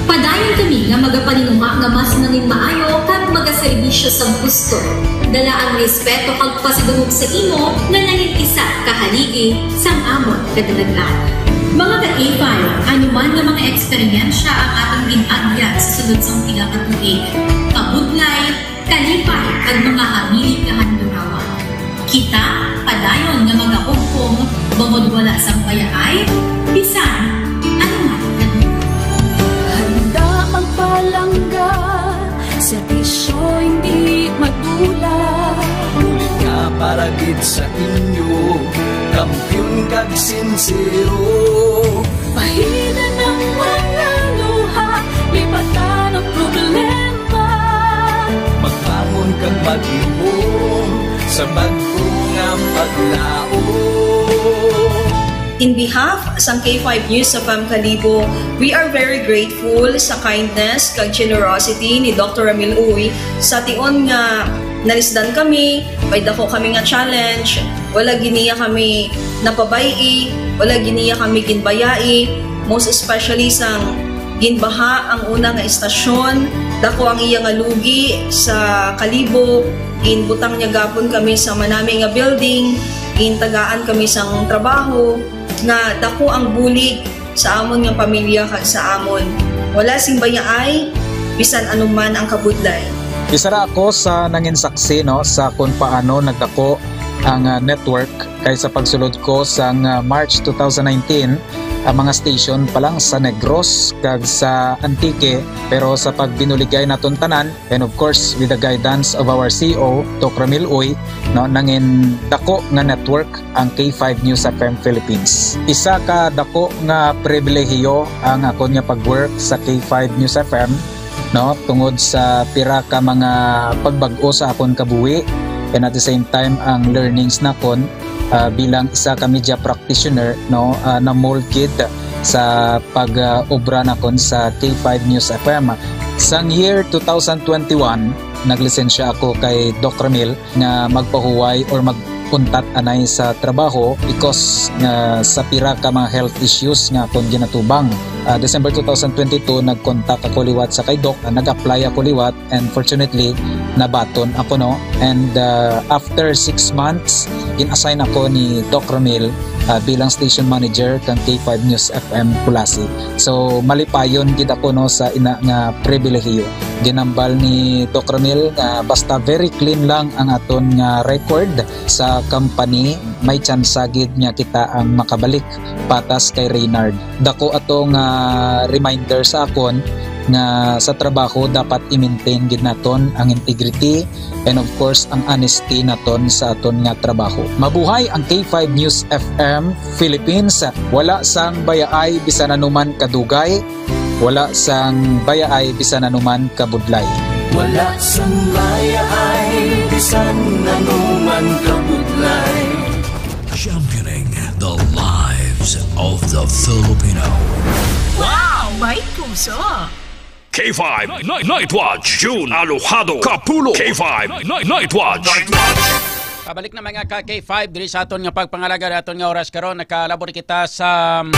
Padayon kami nga magapaninguha nga mas nangin maayo kag magaserbisyo sang husto. Dala ang respeto kag pasidungog sa imo nga nangin isa ka haligi sang amon kadalagan. Mga ka-K five, ano man nga mga eksperyensya ang atong gin-agyan sa sulod sang pila ka tuig, kabudlay, kalipay, kag mga hamili kahandurawan. Kita padayon nga magahugpong bangod wala sang bayaay, bisan ano man. Para gid sa inyo, kampiyon kag sinsero. Bahinan ang mga luha, lipatan ang problema. Magbangon kag maghimom sa bag-o nga paglaom. In behalf sang K five News F M Kalibo, we are very grateful sa kindness kag generosity ni Doctor Ramil Uy. Sa tion nga nalisdan kami, may dako kami nga challenge, wala gid niya kami napabay-i, wala gid niya kami ginbayai, most especially sang ginbaha ang una nga istasyon, dako ang iya nga lugi sa Kalibo, ginbutang niya gapon kami sa manami nga building, gintagaan kami sang trabaho, nga dako ang bulig sa amon nga pamilya kag sa amon. Wala sing bayaay, bisan anuman ang kabudlay. Isa ra ako sa nangin saksi, no, sa kung paano nagdako ang, ah, network, kay sa pagsulod ko sang, ah, March two thousand nineteen, ang mga station pa lang sa Negros kag sa Antique, pero sa pagbinuligay naton tanan, and of course, with the guidance of our C E O, Doc Ramil Uy, no, nangin dako nga network ang K five News F M Philippines. Isa ka dako nga pribilehiyo ang akon nga pag-work sa K five News F M, no, tungod sa pira ka mga pagbag-o sa akon kabuhi, and at the same time ang learnings nakon, ah, bilang isa ka media practitioner, no, ah, na-mold gid sa pag, ah, obra nakon sa K five News F M. Sang year two thousand twenty-one, naglisensya ako kay Doc Ramil nga magpahuway or mag-untat anay sa trabaho because nga sa pira ka mga health issues nga akon ginatubang. Ah, December two thousand twenty-two, nag-contact ako liwat sa kay Doc, ah, nag-apply ako liwat, and fortunately, nabaton ako, no? And, ah, after six months, gin-assign ako ni Doc Ramil, ah, bilang station manager kang K five News F M Culasi. So, malipayon gid ako, no, sa ina nga pribilehiyo. Ginambal ni Doc Ramil nga basta very clean lang ang aton nga record sa company, may tsansa gid nga kita ang makabalik patas kay Reynard. Dako ato nga reminder sa akon nga sa trabaho dapat i-maintain gid naton ang integrity and of course ang honesty naton sa aton nga trabaho. Mabuhay ang K five News F M Philippines. Wala sang bayaay bisan anuman kadugay, wala sang bayaay bisan anuman kabudlay. Wala sang bayaay bisan anuman kabudlay. Championing the lives of the Filipino. Wow! May puso! K five Night, Night Watch, June Alojado Kapulo. K five Night, Night Watch. Pabalik na, mga ka K five, diri sa aton nga pagpangalaga, aton nga oras karon, nakalabot kita sa, um,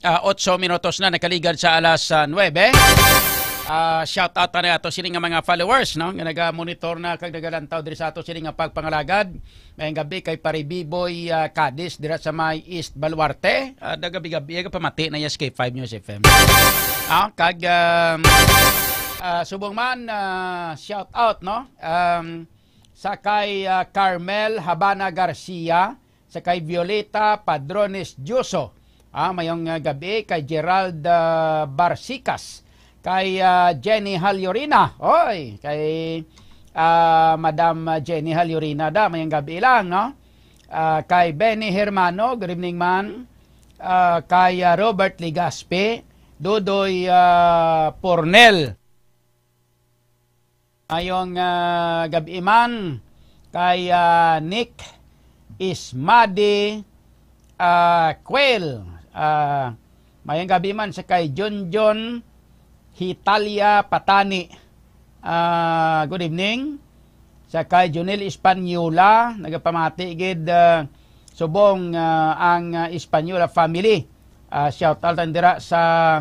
ah, otso minutos na nakaligad sa alas, ah, nuebe. Ah, shout out na ato sini nga mga followers, no, nga naga-monitor na kag nagalantaw diri sa ato sini nga pagpangalagad. Mayong gabi kay Pare Biboy, ah, Cadiz dira sa may East Baluarte. Ah, nagabi-gabi, aga pamati na yes kay five News F M. Ah, kag, um, ah, subong man, ah, shout out, no? Um, sa kay, ah, Carmel Habana Garcia, sa kay Violeta Padrones Dioso. Ah, mayong, ah, gabi kay Gerald, ah, Barsicas, kay, ah, Jenny Halyorina. Oy, kay, ah, Madam Jenny Halyorina da, mayong gabi lang, no? Ah, kay Benny Hermano, good evening, man. Ah, kay, ah, Robert Legaspi, Dodoy, ah, Pornel. Mayong, ah, gabi man kay, ah, Nick Ismadi, ah, Quel. Ah, mayong gabi man sa kay Junjun Hitalia Patani. Ah, good evening. Sa kay Junel Española, nagapamati gid, ah, subong, ah, ang, ah, Española family. Ah, shout out lang dira sa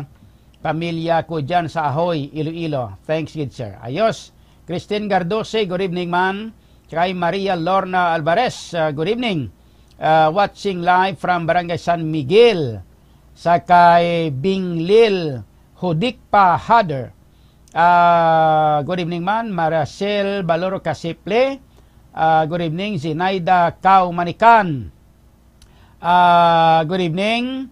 pamilya ko dyan sa Ahoy, Iloilo. Thanks gid, sir. Ayos. Christine Gardose, good evening, man. Kay Maria Lorna Alvarez, ah, good evening. Ah, watching live from Barangay San Miguel. Sa kay Binglil Hudikpa Hader. Ah, good evening, man. Maricel Baloro Casiple. Ah, good evening. Zinaida Cao Manican. Ah, good evening.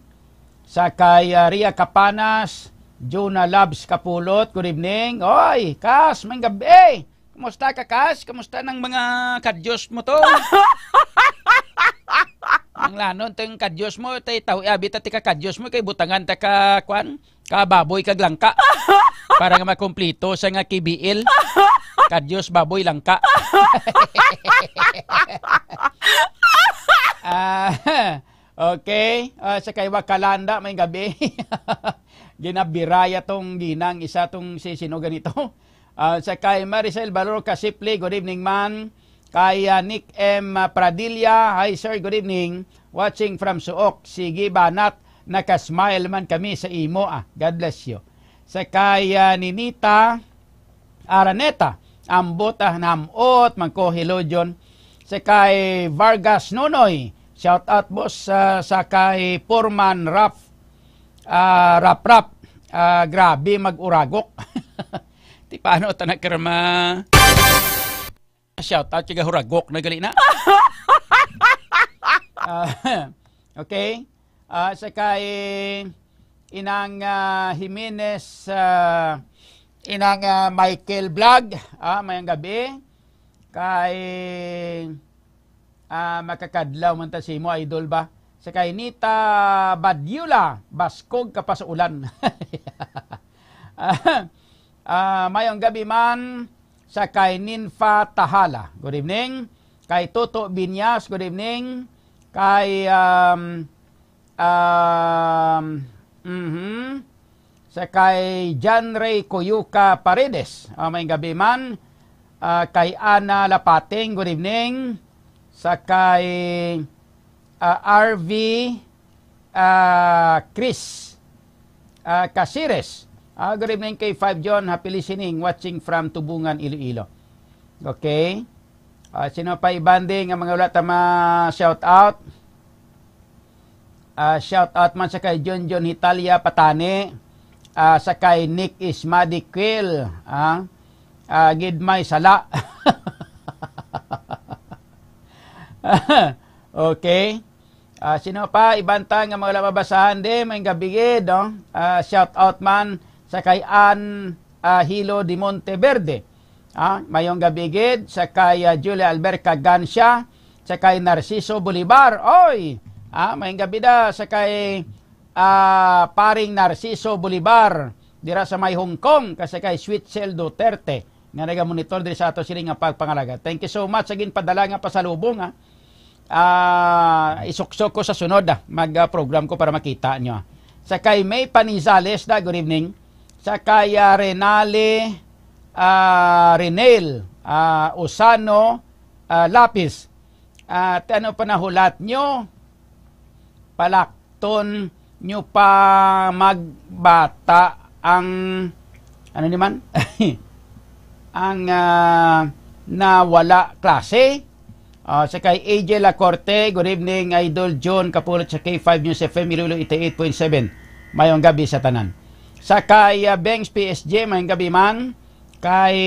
Sa kay, ah, Ria Capanas, Juna Labs Kapulot, good evening. Oy, Kas, mayong gabi. Kumusta ka, Kas? Kumusta nang mga kadyos mo to? Ang lanon to yung kadyos mo, tay tao, abi ta ti ka kadyos mo, kay butangan ta ka, kwan, ka baboy kag langka. Para nga makumplito sa nga K B L. Kadyos, baboy, langka. Ah, okay. Ah, sa kay Wakalanda, may gabi. Ginabiraya tong ginang isa tong si sino ganito. Ah, sa kay Maricel Valor Casipli, good evening, man. Kay, ah, Nick M Pradilla, hi, sir, good evening. Watching from Suok. Sige, banat, nakasmile man kami sa imo, ah. God bless you. Sa kay, ah, Ninita Araneta, ambot, ah, namot, man ko, hello, John. Sa kay Vargas Nonoy, shout out, boss, ah, sa kay Foreman Rap, ah, Rap Rap. Ah, grabe mag-uragok. Ti paano ta na karma? Shout out kay Huragok na gali na. Ah, okay. Ah, sa kay Inang, ah, Jimenez, ah, Inang, ah, Michael Vlog, ah, mayang gabi. Kay, ah, makakadlaw man ta sa imo, idol ba? Sa kay Nita Badiola, baskog ka pa sa ulan. Ah, ah, mayong gabi man sa kay Ninfa Tahala. Good evening. Kay Toto Binyas, good evening. Kay, um, um, mhm. Sa kay John Ray Coyuca Paredes. Ah, mayong gabi man. Ah, kay Ana Lapating, good evening. Sa kay, ah, R V, ah, Chris, ah, Casires. Ah, good evening, K five John. Happy listening, watching from Tubungan, Iloilo. Okay. Ah, sino pa ibandi nga mga wala ta ma-shout out? Ah, shout out man sa kay John John Hitalia Patani, ah, sa kay Nick Ismadiquil, ah, ah, Gidmay Sala. Okay. Ah, sino pa? Ibanta nga mga wala mabasahan di, may gabigid, no? Ah, shout out man sa kay Ann, ah, Hilo de Monteverde. Ah, mayong gabi gid sa kay, ah, Julia Alberca Gancia, sa kay Narciso Bolivar. Oy! Ah, mayong gabi da sa kay, ah, paring Narciso Bolivar dira sa may Hong Kong, kag sa kay Sweet Cell Duterte nga nagamonitor diri sa ato sini nga pagpangalaga. Thank you so much sa ginpadala nga pasalubong, ha. Ah, isuksok ko sa sunod, ah, mag, ah, program ko para makita nyo, ah. Sa kay May Panizales da, good evening. Sa kay, ah, Renale, ah, Renel, ah, Usano, ah, Lapis. At ano pa nahulat nyo? Palakton nyo pa magbata ang, ano ni man? Ang, ah, nawala klase. Ah, sa kay A J Lacorte, good evening, Idol John Kapulot sa K five News F M, Iloilo eighty-eight point seven. Mayong gabi sa tanan. Sa kay, ah, Bengs P S J, mayong gabi man. Kay,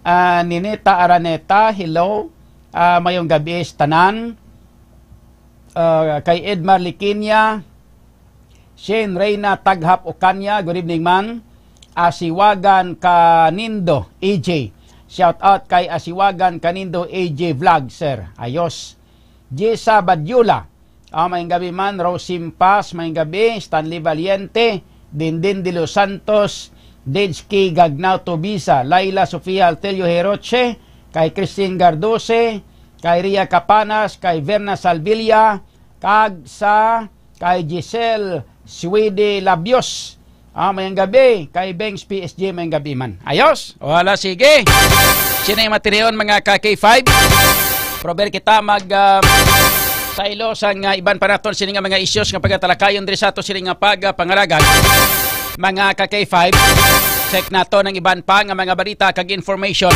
ah, Nineta Araneta, hello. Ah, mayong gabi sa tanan. Ah, kay Edmar Liquinia, Shane Reyna Taghap Ocaña, good evening, man. Asiwagan Kanindo, A J. Shout out kay Asiwagan Kanindo, A J Vlog, sir. Ayos. Jessa Badiola. Ah, mayong gabi man. Rose Simpas, mayong gabi. Stanley Valiente, Dindin de los Santos, Dejki Gagnao Tobisa, Laila Sofia Altelio Heroche, kay Christine Gardose, kay Ria Capanas, kay Verna Salvilla, kag sa kay Giselle Suede Labios. Ah, mayang gabi kay Bengs P S G, mayang gabi man. Ayos? Wala, sige. Sino yung matinion, mga ka K five? Prober kita mag, ah, saylo sa nga iban pa naton sini nga mga issues nga pagatalakayon diri sa ato sini nga pagpangalagad. Mga ka K five, check nato ng iban pa nga mga balita kag information.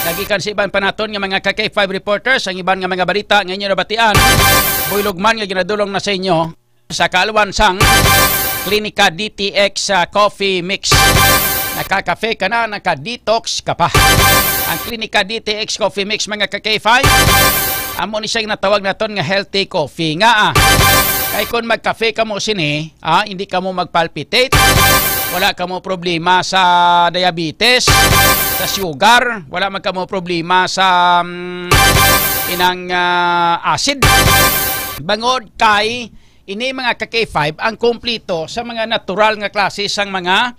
Nagikan sa iban pa naton nga mga ka K five reporters ang iban nga mga balita nga inyo nabatian. Buylog man nga ginadulong na sa inyo sa kaalwan sang Klinika D T X, ah, Coffee Mix. Nakakafe ka na, naka-detox ka pa. Ang Klinika D T X Coffee Mix, mga ka K five, amo ni siya ginatawag naton nga healthy coffee. Nga, ah, kay kung magkafe ka mo sini, ah, hindi ka mo magpalpitate. Wala kamo problema sa diabetes, sa sugar, wala man kamo problema sa, mm, inang, ah, acid. Bangod kay ini, mga ka-K five, ang kompleto sa mga natural nga klase sang mga,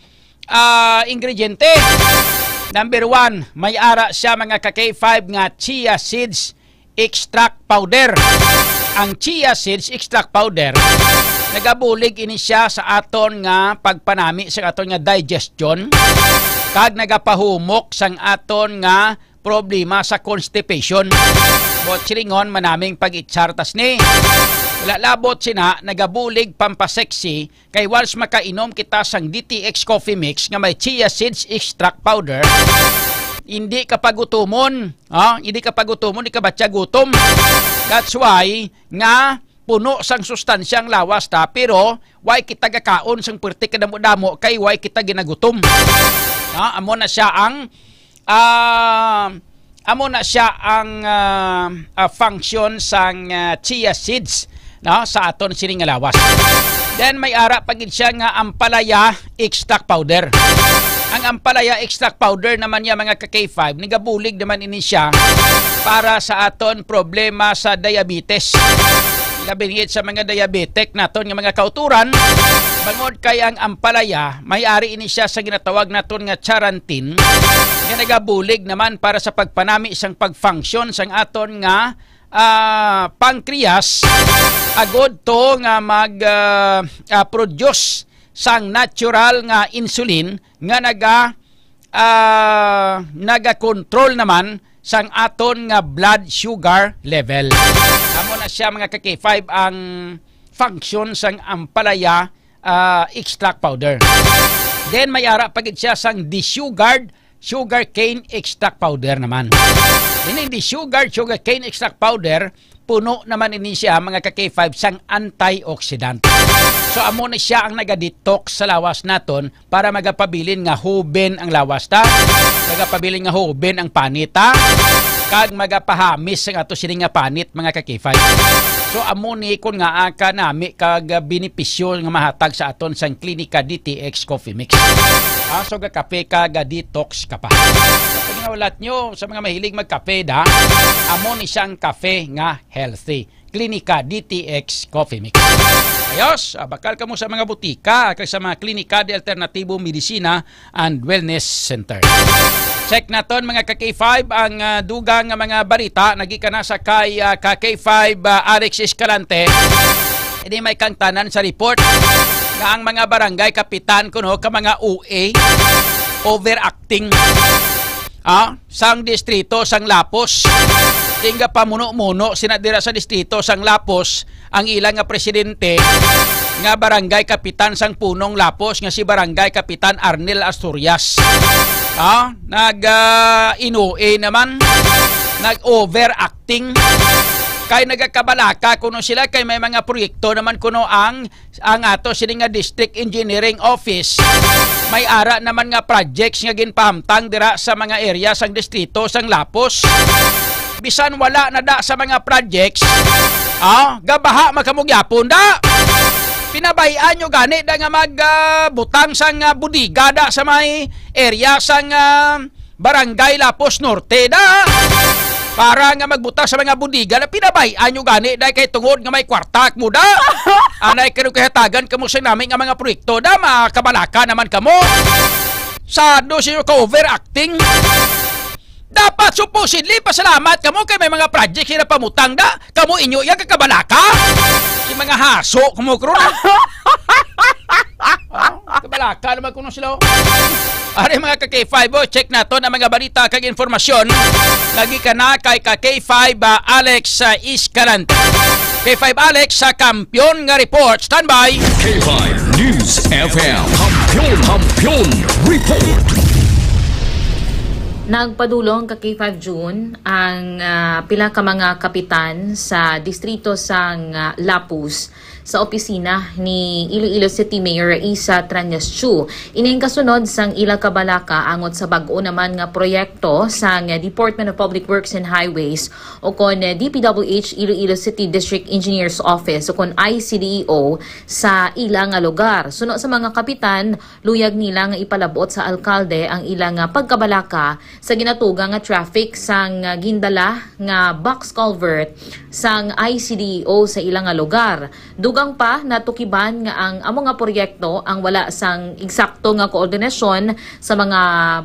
ah, ingrediente. Number one, may ara siya, mga ka-K five, nga chia seeds extract powder. Ang chia seeds extract powder, nagabulig ini siya sa aton nga pagpanami sa aton nga digestion, kag nagapahumok sang aton nga problema sa constipation. Buot silingon, manaming pag-itsar ta sini. Wala labot sina, nagabulig pampasexy, kay once makainom kita sang D T X Coffee Mix nga may chia seeds extract powder, hindi ka pagutomon, ha? Hindi ka pagutomon, di ka batya gutom. That's why nga puno sang sustansya ang lawas ta, pero why kita gakaon sang perti kadamo-damo, kay why kita ginagutom. Ha? Amo na siya ang, ah, amo na siya ang, ah, ah, function sang, ah, chia seeds, no, sa aton sini nga lawas. Then may ara pa gid siya nga ampalaya extract powder. Ang ampalaya extract powder naman niya, mga ka-K five, nagabulig naman ini siya para sa aton problema sa diabetes. Labi sa mga diabetic naton nga mga kauturan, bangod kay ang ampalaya, may ari ini siya sa ginatawag naton nga charantin, nga nagabulig naman para sa pagpanami sang pag-function sang aton nga, ah, pancreas, agod to nga mag, ah, ah, produce sang natural nga insulin nga naga, ah, nagakontrol naman sang aton nga blood sugar level. Amo na siya, mga ka-K five, ang function sang ampalaya, ah, extract powder. Then may ara pa gid siya sang desugared sugarcane extract powder naman. Ini desugared sugarcane extract powder, puno naman ini siya, mga ka-K five, sang antioxidant. So amo ni siya ang naga-detox sa lawas naton para magapabilin nga huben ang lawas ta, magapabilin nga huben ang panit ta, kag magapahamis ang ato sini nga panit, mga ka-K five. So amo ni kon nga ka nami kag benepisyo nga mahatag sa aton sang Klinika D T X Coffee Mix. Ah, so gakape ka, ga-detox ka pa. Sa pagnawalat nyo, sa mga mahilig magkape, da, amo ni siyang kape nga healthy. Klinika D T X Coffee Mix. Ayos, ah, bakal kamo sa mga butika kag sa mga klinika de alternatibo medisina and wellness center. Check naton, mga ka-K five, ang, ah, dugang nga mga balita nagikan na sa kay, ah, ka-K five, ah, Alex Escalante. Ini may kangtanan sa report nga ang mga barangay kapitan kuno ka mga O A, overacting, ah, sang distrito sang Lapos. Tingga pamuno-muno sina dira sa distrito sang Lapos ang ila nga presidente nga barangay kapitan sang punong Lapos nga si Barangay Kapitan Arnel Asturias. Ah, nag, ah, inuwi naman, nag-overacting. Kay nagakabalaka kuno sila kay may mga proyekto naman kuno ang, ang ato sini nga District Engineering Office. May ara naman nga projects nga ginpahamtang dira sa mga area sang distrito sang Lapos. Bisan wala na da sa mga projects, ah, gabaha man kamo gyapon da. Pinabahian nyo gani da nga mag, ah, butang sang, ah, bodega da sa may area sang, ah, Barangay Lapos Norte da. Para nga magbutang sa mga bodega na, pinabahian nyo gani da kay tungod nga may kwarta mo da. Anay kano kahatagan kamo sa nami nga mga proyekto da, makabalaka naman kamo. Sado sa inyo ka overacting. Dapat supposedly pasalamat kamo kay may mga project sila pamutang da. Kamo inyo iya kakabalaka. Si mga haso kamo karon. Ah, kabalaka naman kuno sila, oh. Ari, mga ka-K five, oh, check naton ang mga balita kag informasyon. Lagi ka na kay ka-K five, ah, Alex, ah, Escalante. K five Alex sa Kampiyon nga Report. Standby. K five News F M. Kampiyon, Kampiyon Report. Nagpadulong ka K five June ang, ah, pila ka mga kapitan sa distrito sang, ah, Lapuz sa opisina ni Iloilo City Mayor Raisa Trañas Chu. Ini ang kasunod sang ila kabalaka angot sa bag-o naman nga proyekto sang Department of Public Works and Highways o kon D P W H Iloilo City District Engineer's Office o kon I C D E O sa ila nga lugar. Suno sa mga kapitan, luyag nila nga ipalabot sa alkalde ang ila nga pagkabalaka sa ginatuga nga traffic sang gindala nga box culvert sang I C D E O sa ila nga lugar. Dugang pa, natukiban nga ang amo nga proyekto ang wala sang eksakto nga koordinasyon sa mga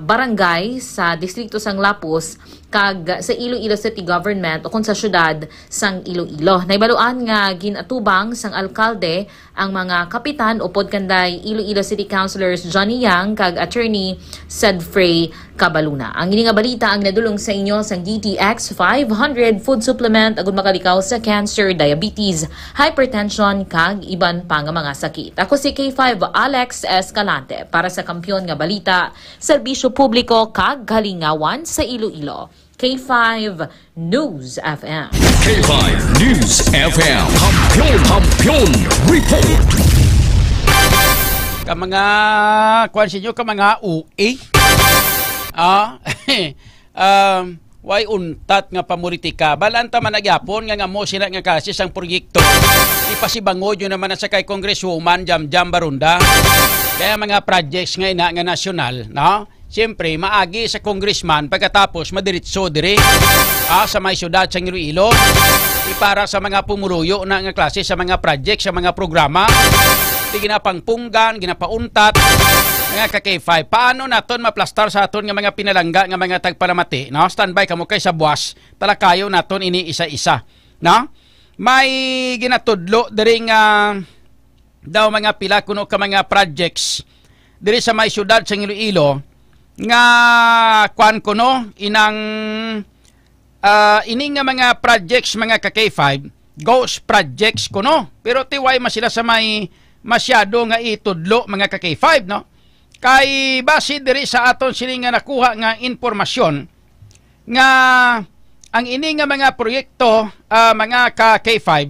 barangay sa distrito sang Lapuz kag sa Iloilo City Government o kon sa siyudad sang Iloilo. Naibaluan nga ginatubang sang alkalde ang mga kapitan upod kanday Iloilo City Councilors Johnny Yang kag Attorney Sedfrey Cabaluna. Ang ini nga balita ang nadulong sa inyo sang D T X five hundred food supplement agud makalikaw sa cancer, diabetes, hypertension, kag iban pa nga mga sakit. Ako si K five Alex Escalante para sa Kampiyon nga Balita, Serbisyo Publiko kag Kalingawan sa Iloilo. K five News F M. K five News F M. Kampiyon, Kampiyon Report. Ka mga, kuwan sa inyo, ka mga O A. Ah, um, way untat nga pamulitika. Balaan ta man nagyapon nga nga mo sila nga kasis ang proyekto. Ipasibangod yun naman na sa kay Congresswoman Jam Jam Barunda. Kaya mga projects nga ina nga nasyonal, no? Siyempre, maagi sa congressman pagkatapos madiritso diri, ah, sa may siyudad sa Iloilo. Di para sa mga pumuluyo na nga klase sa mga project, sa mga programa. Di ginapangpunggan, ginapauntat, mga ka K five. Paano naton maplastar sa aton nga mga pinalangga nga mga tagpalamati, no? Standby kamo kay sa buwas, talakayo naton ini isa-isa, no? May ginatudlo diri nga daw mga pila kuno ka mga projects diri sa may siyudad sa Iloilo nga kwan kuno inang, ah, ini nga mga projects, mga ka K five, ghost projects kuno. Pero tiway man sila sa may masyado nga itudlo, mga ka K five, no? Kay base diri sa aton sini nga nakuha nga impormasyon nga ang ini nga mga proyekto, ah, mga ka K five,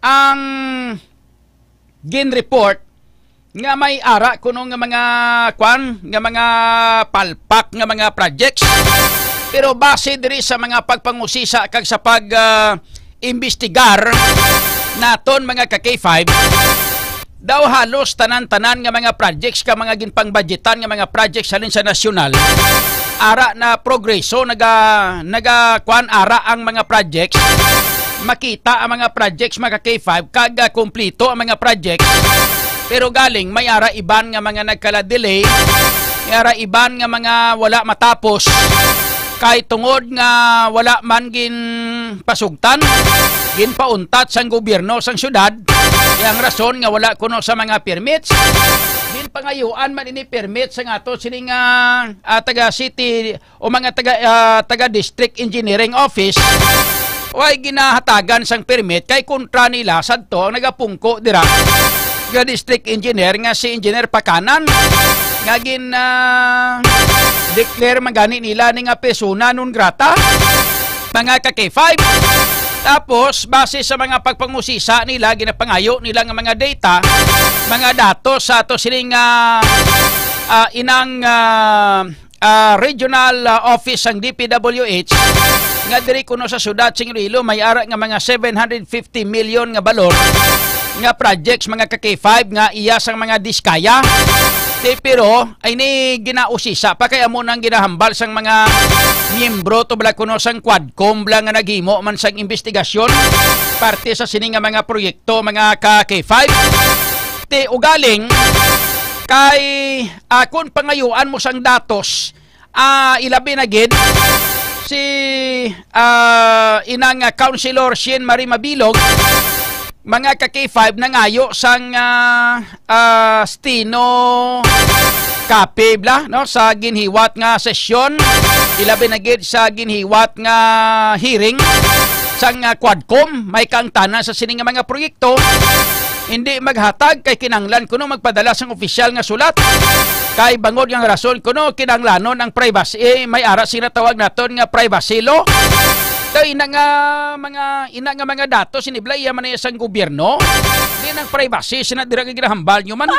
ang gin-report nga may ara kuno nga mga kwan, nga mga palpak nga mga projects. Pero base diri sa mga pagpangusisa kag sa pag, ah, imbestigar naton, mga ka K five, daw halos tanan-tanan nga mga projects ka mga ginpangbudgetan nga mga projects halin sa nasyonal, ara na progreso, naga, naga, kwan, ara ang mga projects, makita ang mga projects, mga K five, kag, ah, kumplito ang mga projects. Pero galing, may ara iban nga mga nagkala-delay, may ara iban nga mga wala matapos, kay tungod nga wala man ginpasugtan, ginpauntat sang gobyerno sang syudad, kaya ang rason nga wala kuno sa mga permits, ginpangayuan man ini permit sa ato sini nga, ah, taga city o mga taga, ah, taga district engineering office, way ginahatagan sang permit kay kontra nila sadto ang nagapungko dira nga district engineer nga si Engineer Pakanan nga gin, ah, declare man gani nila ni nga persona non grata, mga ka K five. Tapos, base sa mga pagpangusisa nila, ginapangayo nila nga mga data, mga datos sa ato sining, ah, ah, inang, ah, ah, regional, ah, office sang D P W H nga diri kuno sa syudad sing Iloilo may ara nga mga seven hundred fifty million nga balor nga projects, mga ka K five, nga iya sang mga diskaya. Ti, pero ay ni ginausisa pa kay amo nang ginahambal sang mga miyembro to bala kuno sang Quadcom bala nga naghimo man sang investigasyon parte sa sini nga mga proyekto, mga ka K five. Ti ugaling kay, ah, kung pangayuan mo sang datos, ah, ilabi na gid si, ah, inang, ah, Councilor Sheen Marie Mabilog, mga ka K five, nangayo sang, ah, ah, steno copy bla, no, sa ginhiwat nga sesyon, ilabi na gid sa ginhiwat nga hearing sang, ah, Quadcom, may kaangtanan sa sini nga mga proyekto. hindi maghatag kay kinahanglan kuno magpadala sang opisyal nga sulat. Kay bangod nga rason kuno kinahanglanon ang privacy, eh, may ara sing natawag naton nga privacy law. Daw ina nga mga, ina nga mga datos, inibla iya man iya sang gobyerno. Di nang privacy sina dira nga ginahambal nyo man.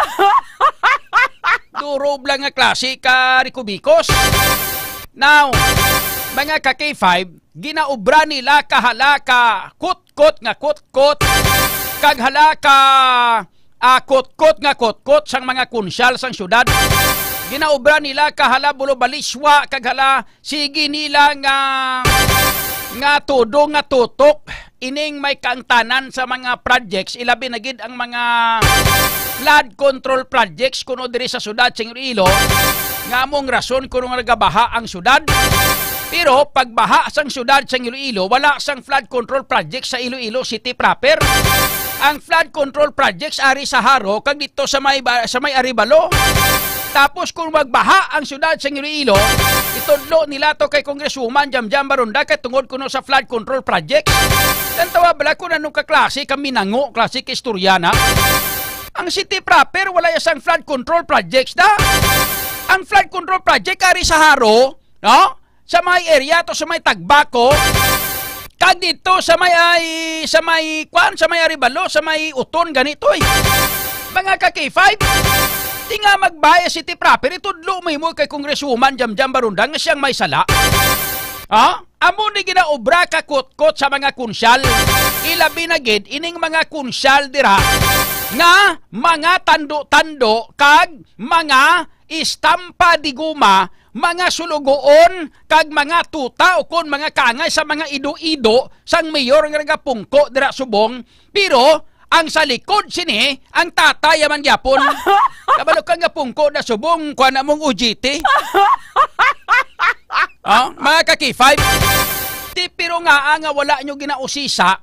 Duro bala nga klase ka rikubikos. Now, mga ka K five, ginaobra nila ka hala ka kutkot nga kutkot, kag hala ka, ah, kutkot nga kutkot sang mga kunsyal sang syudad. Ginaobra nila ka hala bulubaliswa, kag hala sige nila nga, nga todo nga tutok ining may kaangtanan sa mga projects, ilabi na gid ang mga flood control projects kuno diri sa syudad sa Iloilo, nga among rason kuno nga nagabaha ang syudad. Pero pagbaha sang syudad sa Iloilo, wala sang flood control project sa Iloilo City proper. Ang flood control projects ari sa Jaro kag dito sa may ba-, sa may Arevalo. Tapos kung magbaha ang syudad sa Iloilo, itudlo nila to kay Congresswoman Jamjam Baronda kay tungod kuno sa flood control projects. Tantawa bala kung anong kaklase ka minango, klase ka istorya na. Ang city proper, wala ya sang flood control projects na. Ang flood control project ari sa Jaro, no? Sa may area to, sa may Tagbako, kag dito sa may, ay, sa may, kwan, sa may Arevalo, sa may Uton, ganito eh. Mga ka K five, di nga magbaya city proper, itudlo mo himo kay Congresswoman Jamjam Baronda nga siyang may sala. Ha? Amo ni ginaobra ka kutkot sa mga kunsyal. Ilabi na gid ining mga kunsyal dira nga mga tando-tando kag mga istampa di guma, mga sulugoon, kag mga tuta ukon mga kaangay sa mga ido-ido sang mayor nga nagapungko dira subong. Pero ang sa likod sini, ang tatay man gyapon. Kabalo ka nga pungko na subong, kuha na mong O G T. Oh, mga ka K five. Ti, pero nga, ah, nga wala nyo ginausisa,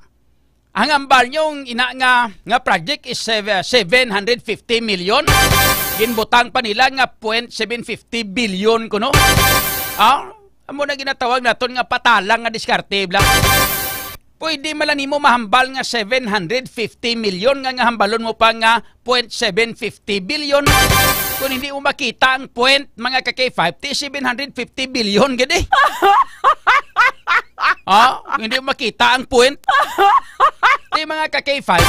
ang ambal nyo ina nga, nga project is sev-, seven hundred fifty million. Ginbutang pa nila nga point seven fifty billion kuno. Ah, amo na ginatawag naton nga patalang nga diskarte, bla. Pwede man lang nimo mahambal nga seven hundred fifty million nga, nga hambalon mo pa nga point seven fifty billion. Kung hindi mo makita ang point, mga ka K five, ti seven hundred fifty billion gid eh. Oh, hindi mo makita ang point. Ti mga ka K five,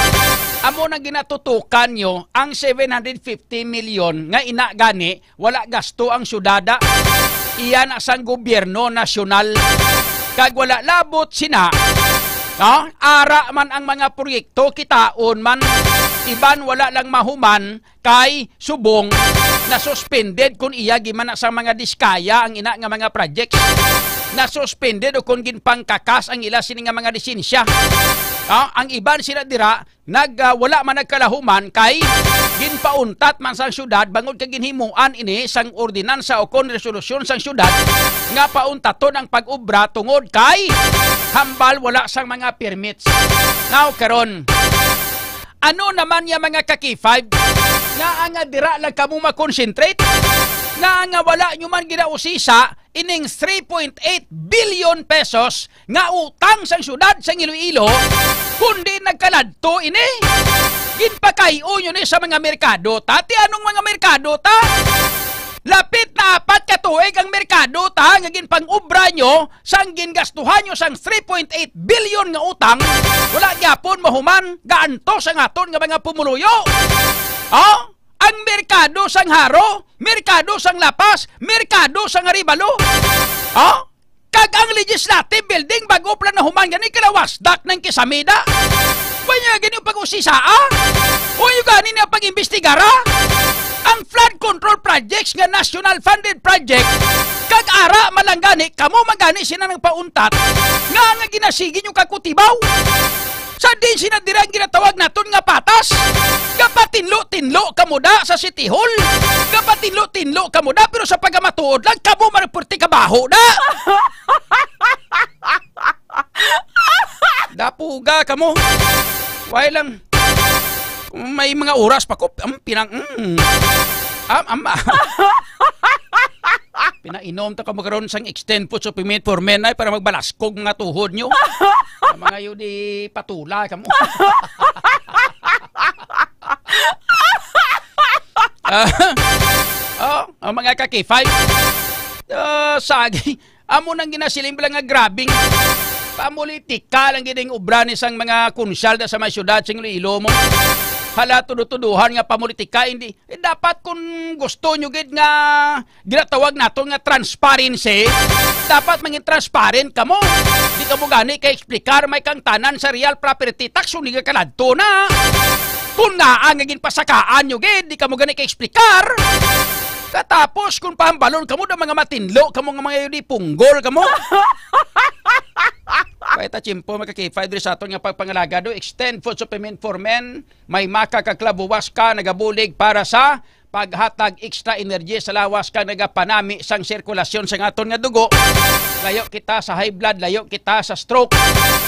amo nang ginatutukan nyo ang seven hundred fifty million nga ina gani wala gasto ang syudada. Iya na sang gobyerno nasyonal. Kag wala labot sina, no? Ara man ang mga proyekto, kitaon man. Iban wala lang mahuman kay subong na suspended kun iya gimana sa mga diskaya ang ina nga mga projects. Na suspended o kun ginpangkakas ang ila sini nga mga lisensya. Ah, ang iban sila dira nag, ah, wala man nagkalahuman kay ginpauntat man sang syudad bangod kay ginhimuan ini sang ordinansa o kon resolusyon sang syudad nga pauntaton ang pag-obra tungod kay hambal wala sang mga permits. Now, karon, ano naman ya mga ka K five nga nga dira lang kamo makonsentrate? Nga nga wala nyo man ginausisa ining three point eight billion pesos nga utang sang syudad sang Iloilo, kundi nagkaladto ini. Ginpakay-o nyo ni sa mga merkado ta. Ti anong mga merkado ta? Lapit na apat ka tuig ang merkado ta nga ginpang-obra nyo sang gingastuhan nyo sang three point eight billion nga utang, wala gyapon mahuman gaantos ang aton nga mga pumuluyo. Oh? Ang merkado sang Jaro, merkado sang La Paz, merkado sang Arevalo. Oh? Kag ang legislative building, bago pa lang nahuman gani, kalawas dak ng kisamida. Wa niya gani pag-usisaa? Wa niya gani na pag-imbestigara? Ang flood control projects nga national funded project, kag ara man lang gani, kamo man gani sina nagpauntat, nga, nga ginasigi nyo kakutibaw. Sa din sina dira ang ginatawag naton nga patas. Gapatinlo-tinlo kamo da sa City Hall. Gapatinlo-tinlo kamo da, pero sa pagamatuod lang, kamo man ang purti kabaho da. Dapuga kamo. Why lang? May mga oras pa ko, um, pinang, mm. Am, am, pinainom ta kamo karon sang extend po sa pimit for men ay para magbalaskog nga tuhod nyo. Ang mga yun di patula kamo. Ah, oh, ang mga ka-K five. Ah, sagi, amo nang ginasiling bala nga grabing pamulitika lang gid ang obra ni sang mga kunsyal da sa may syudad sing Iloilo mo. Hala, tudo-tuduhan nga pamulitika, hindi. Eh, dapat kung gusto nyo gid nga ginatawag nato nga transparency, dapat mangin transparent kamo. Di kamo gani kay explicar may kang tanan sa real property tax, uni nga kaladto na. Kung naa nga ginpasakaan nyo gid, di kamo gani kay explicar. Katapos kung pahambalon kamo da mga matinlo, kamo nga mga yun di punggol kamo. Kaya ta tiyempo, mga ka-K five, diri sa aton nga pagpangalaga do, extend food supplement for men, may maka kag Clavuasca nagabulig para sa paghatag extra energy sa lawas kag nagapanami sang sirkulasyon sang aton nga dugo. Layo kita sa high blood, layo kita sa stroke.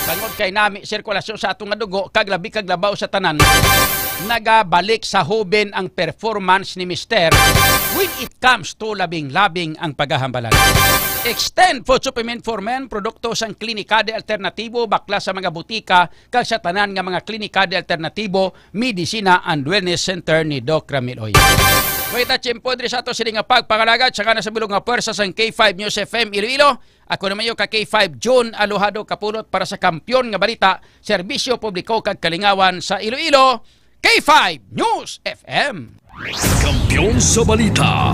Bangod kay nami sirkulasyon sa aton nga dugo, kag labi kag labaw sa tanan, nagabalik sa hoben ang performance ni Mister when it comes to labing-labing ang paghahambalan. Extend food supplement for men, produkto sang Klinika de Alternativo, bakla sa mga butika, kag sa tanan nga mga Klinika de Alternativo, Medicina and Wellness Center ni Doc Ramil Oy. Wait, at tiyempo diri sa ato sini nga pagpangalagad sa kana sa bilog nga pwersa sang K five News F M Iloilo. Ako naman yung ka K five June Alojado Kapulot para sa Kampiyon nga Balita, Serbisyo Publiko kag Kalingawan sa Iloilo, K five News F M. Kampiyon sa Balita.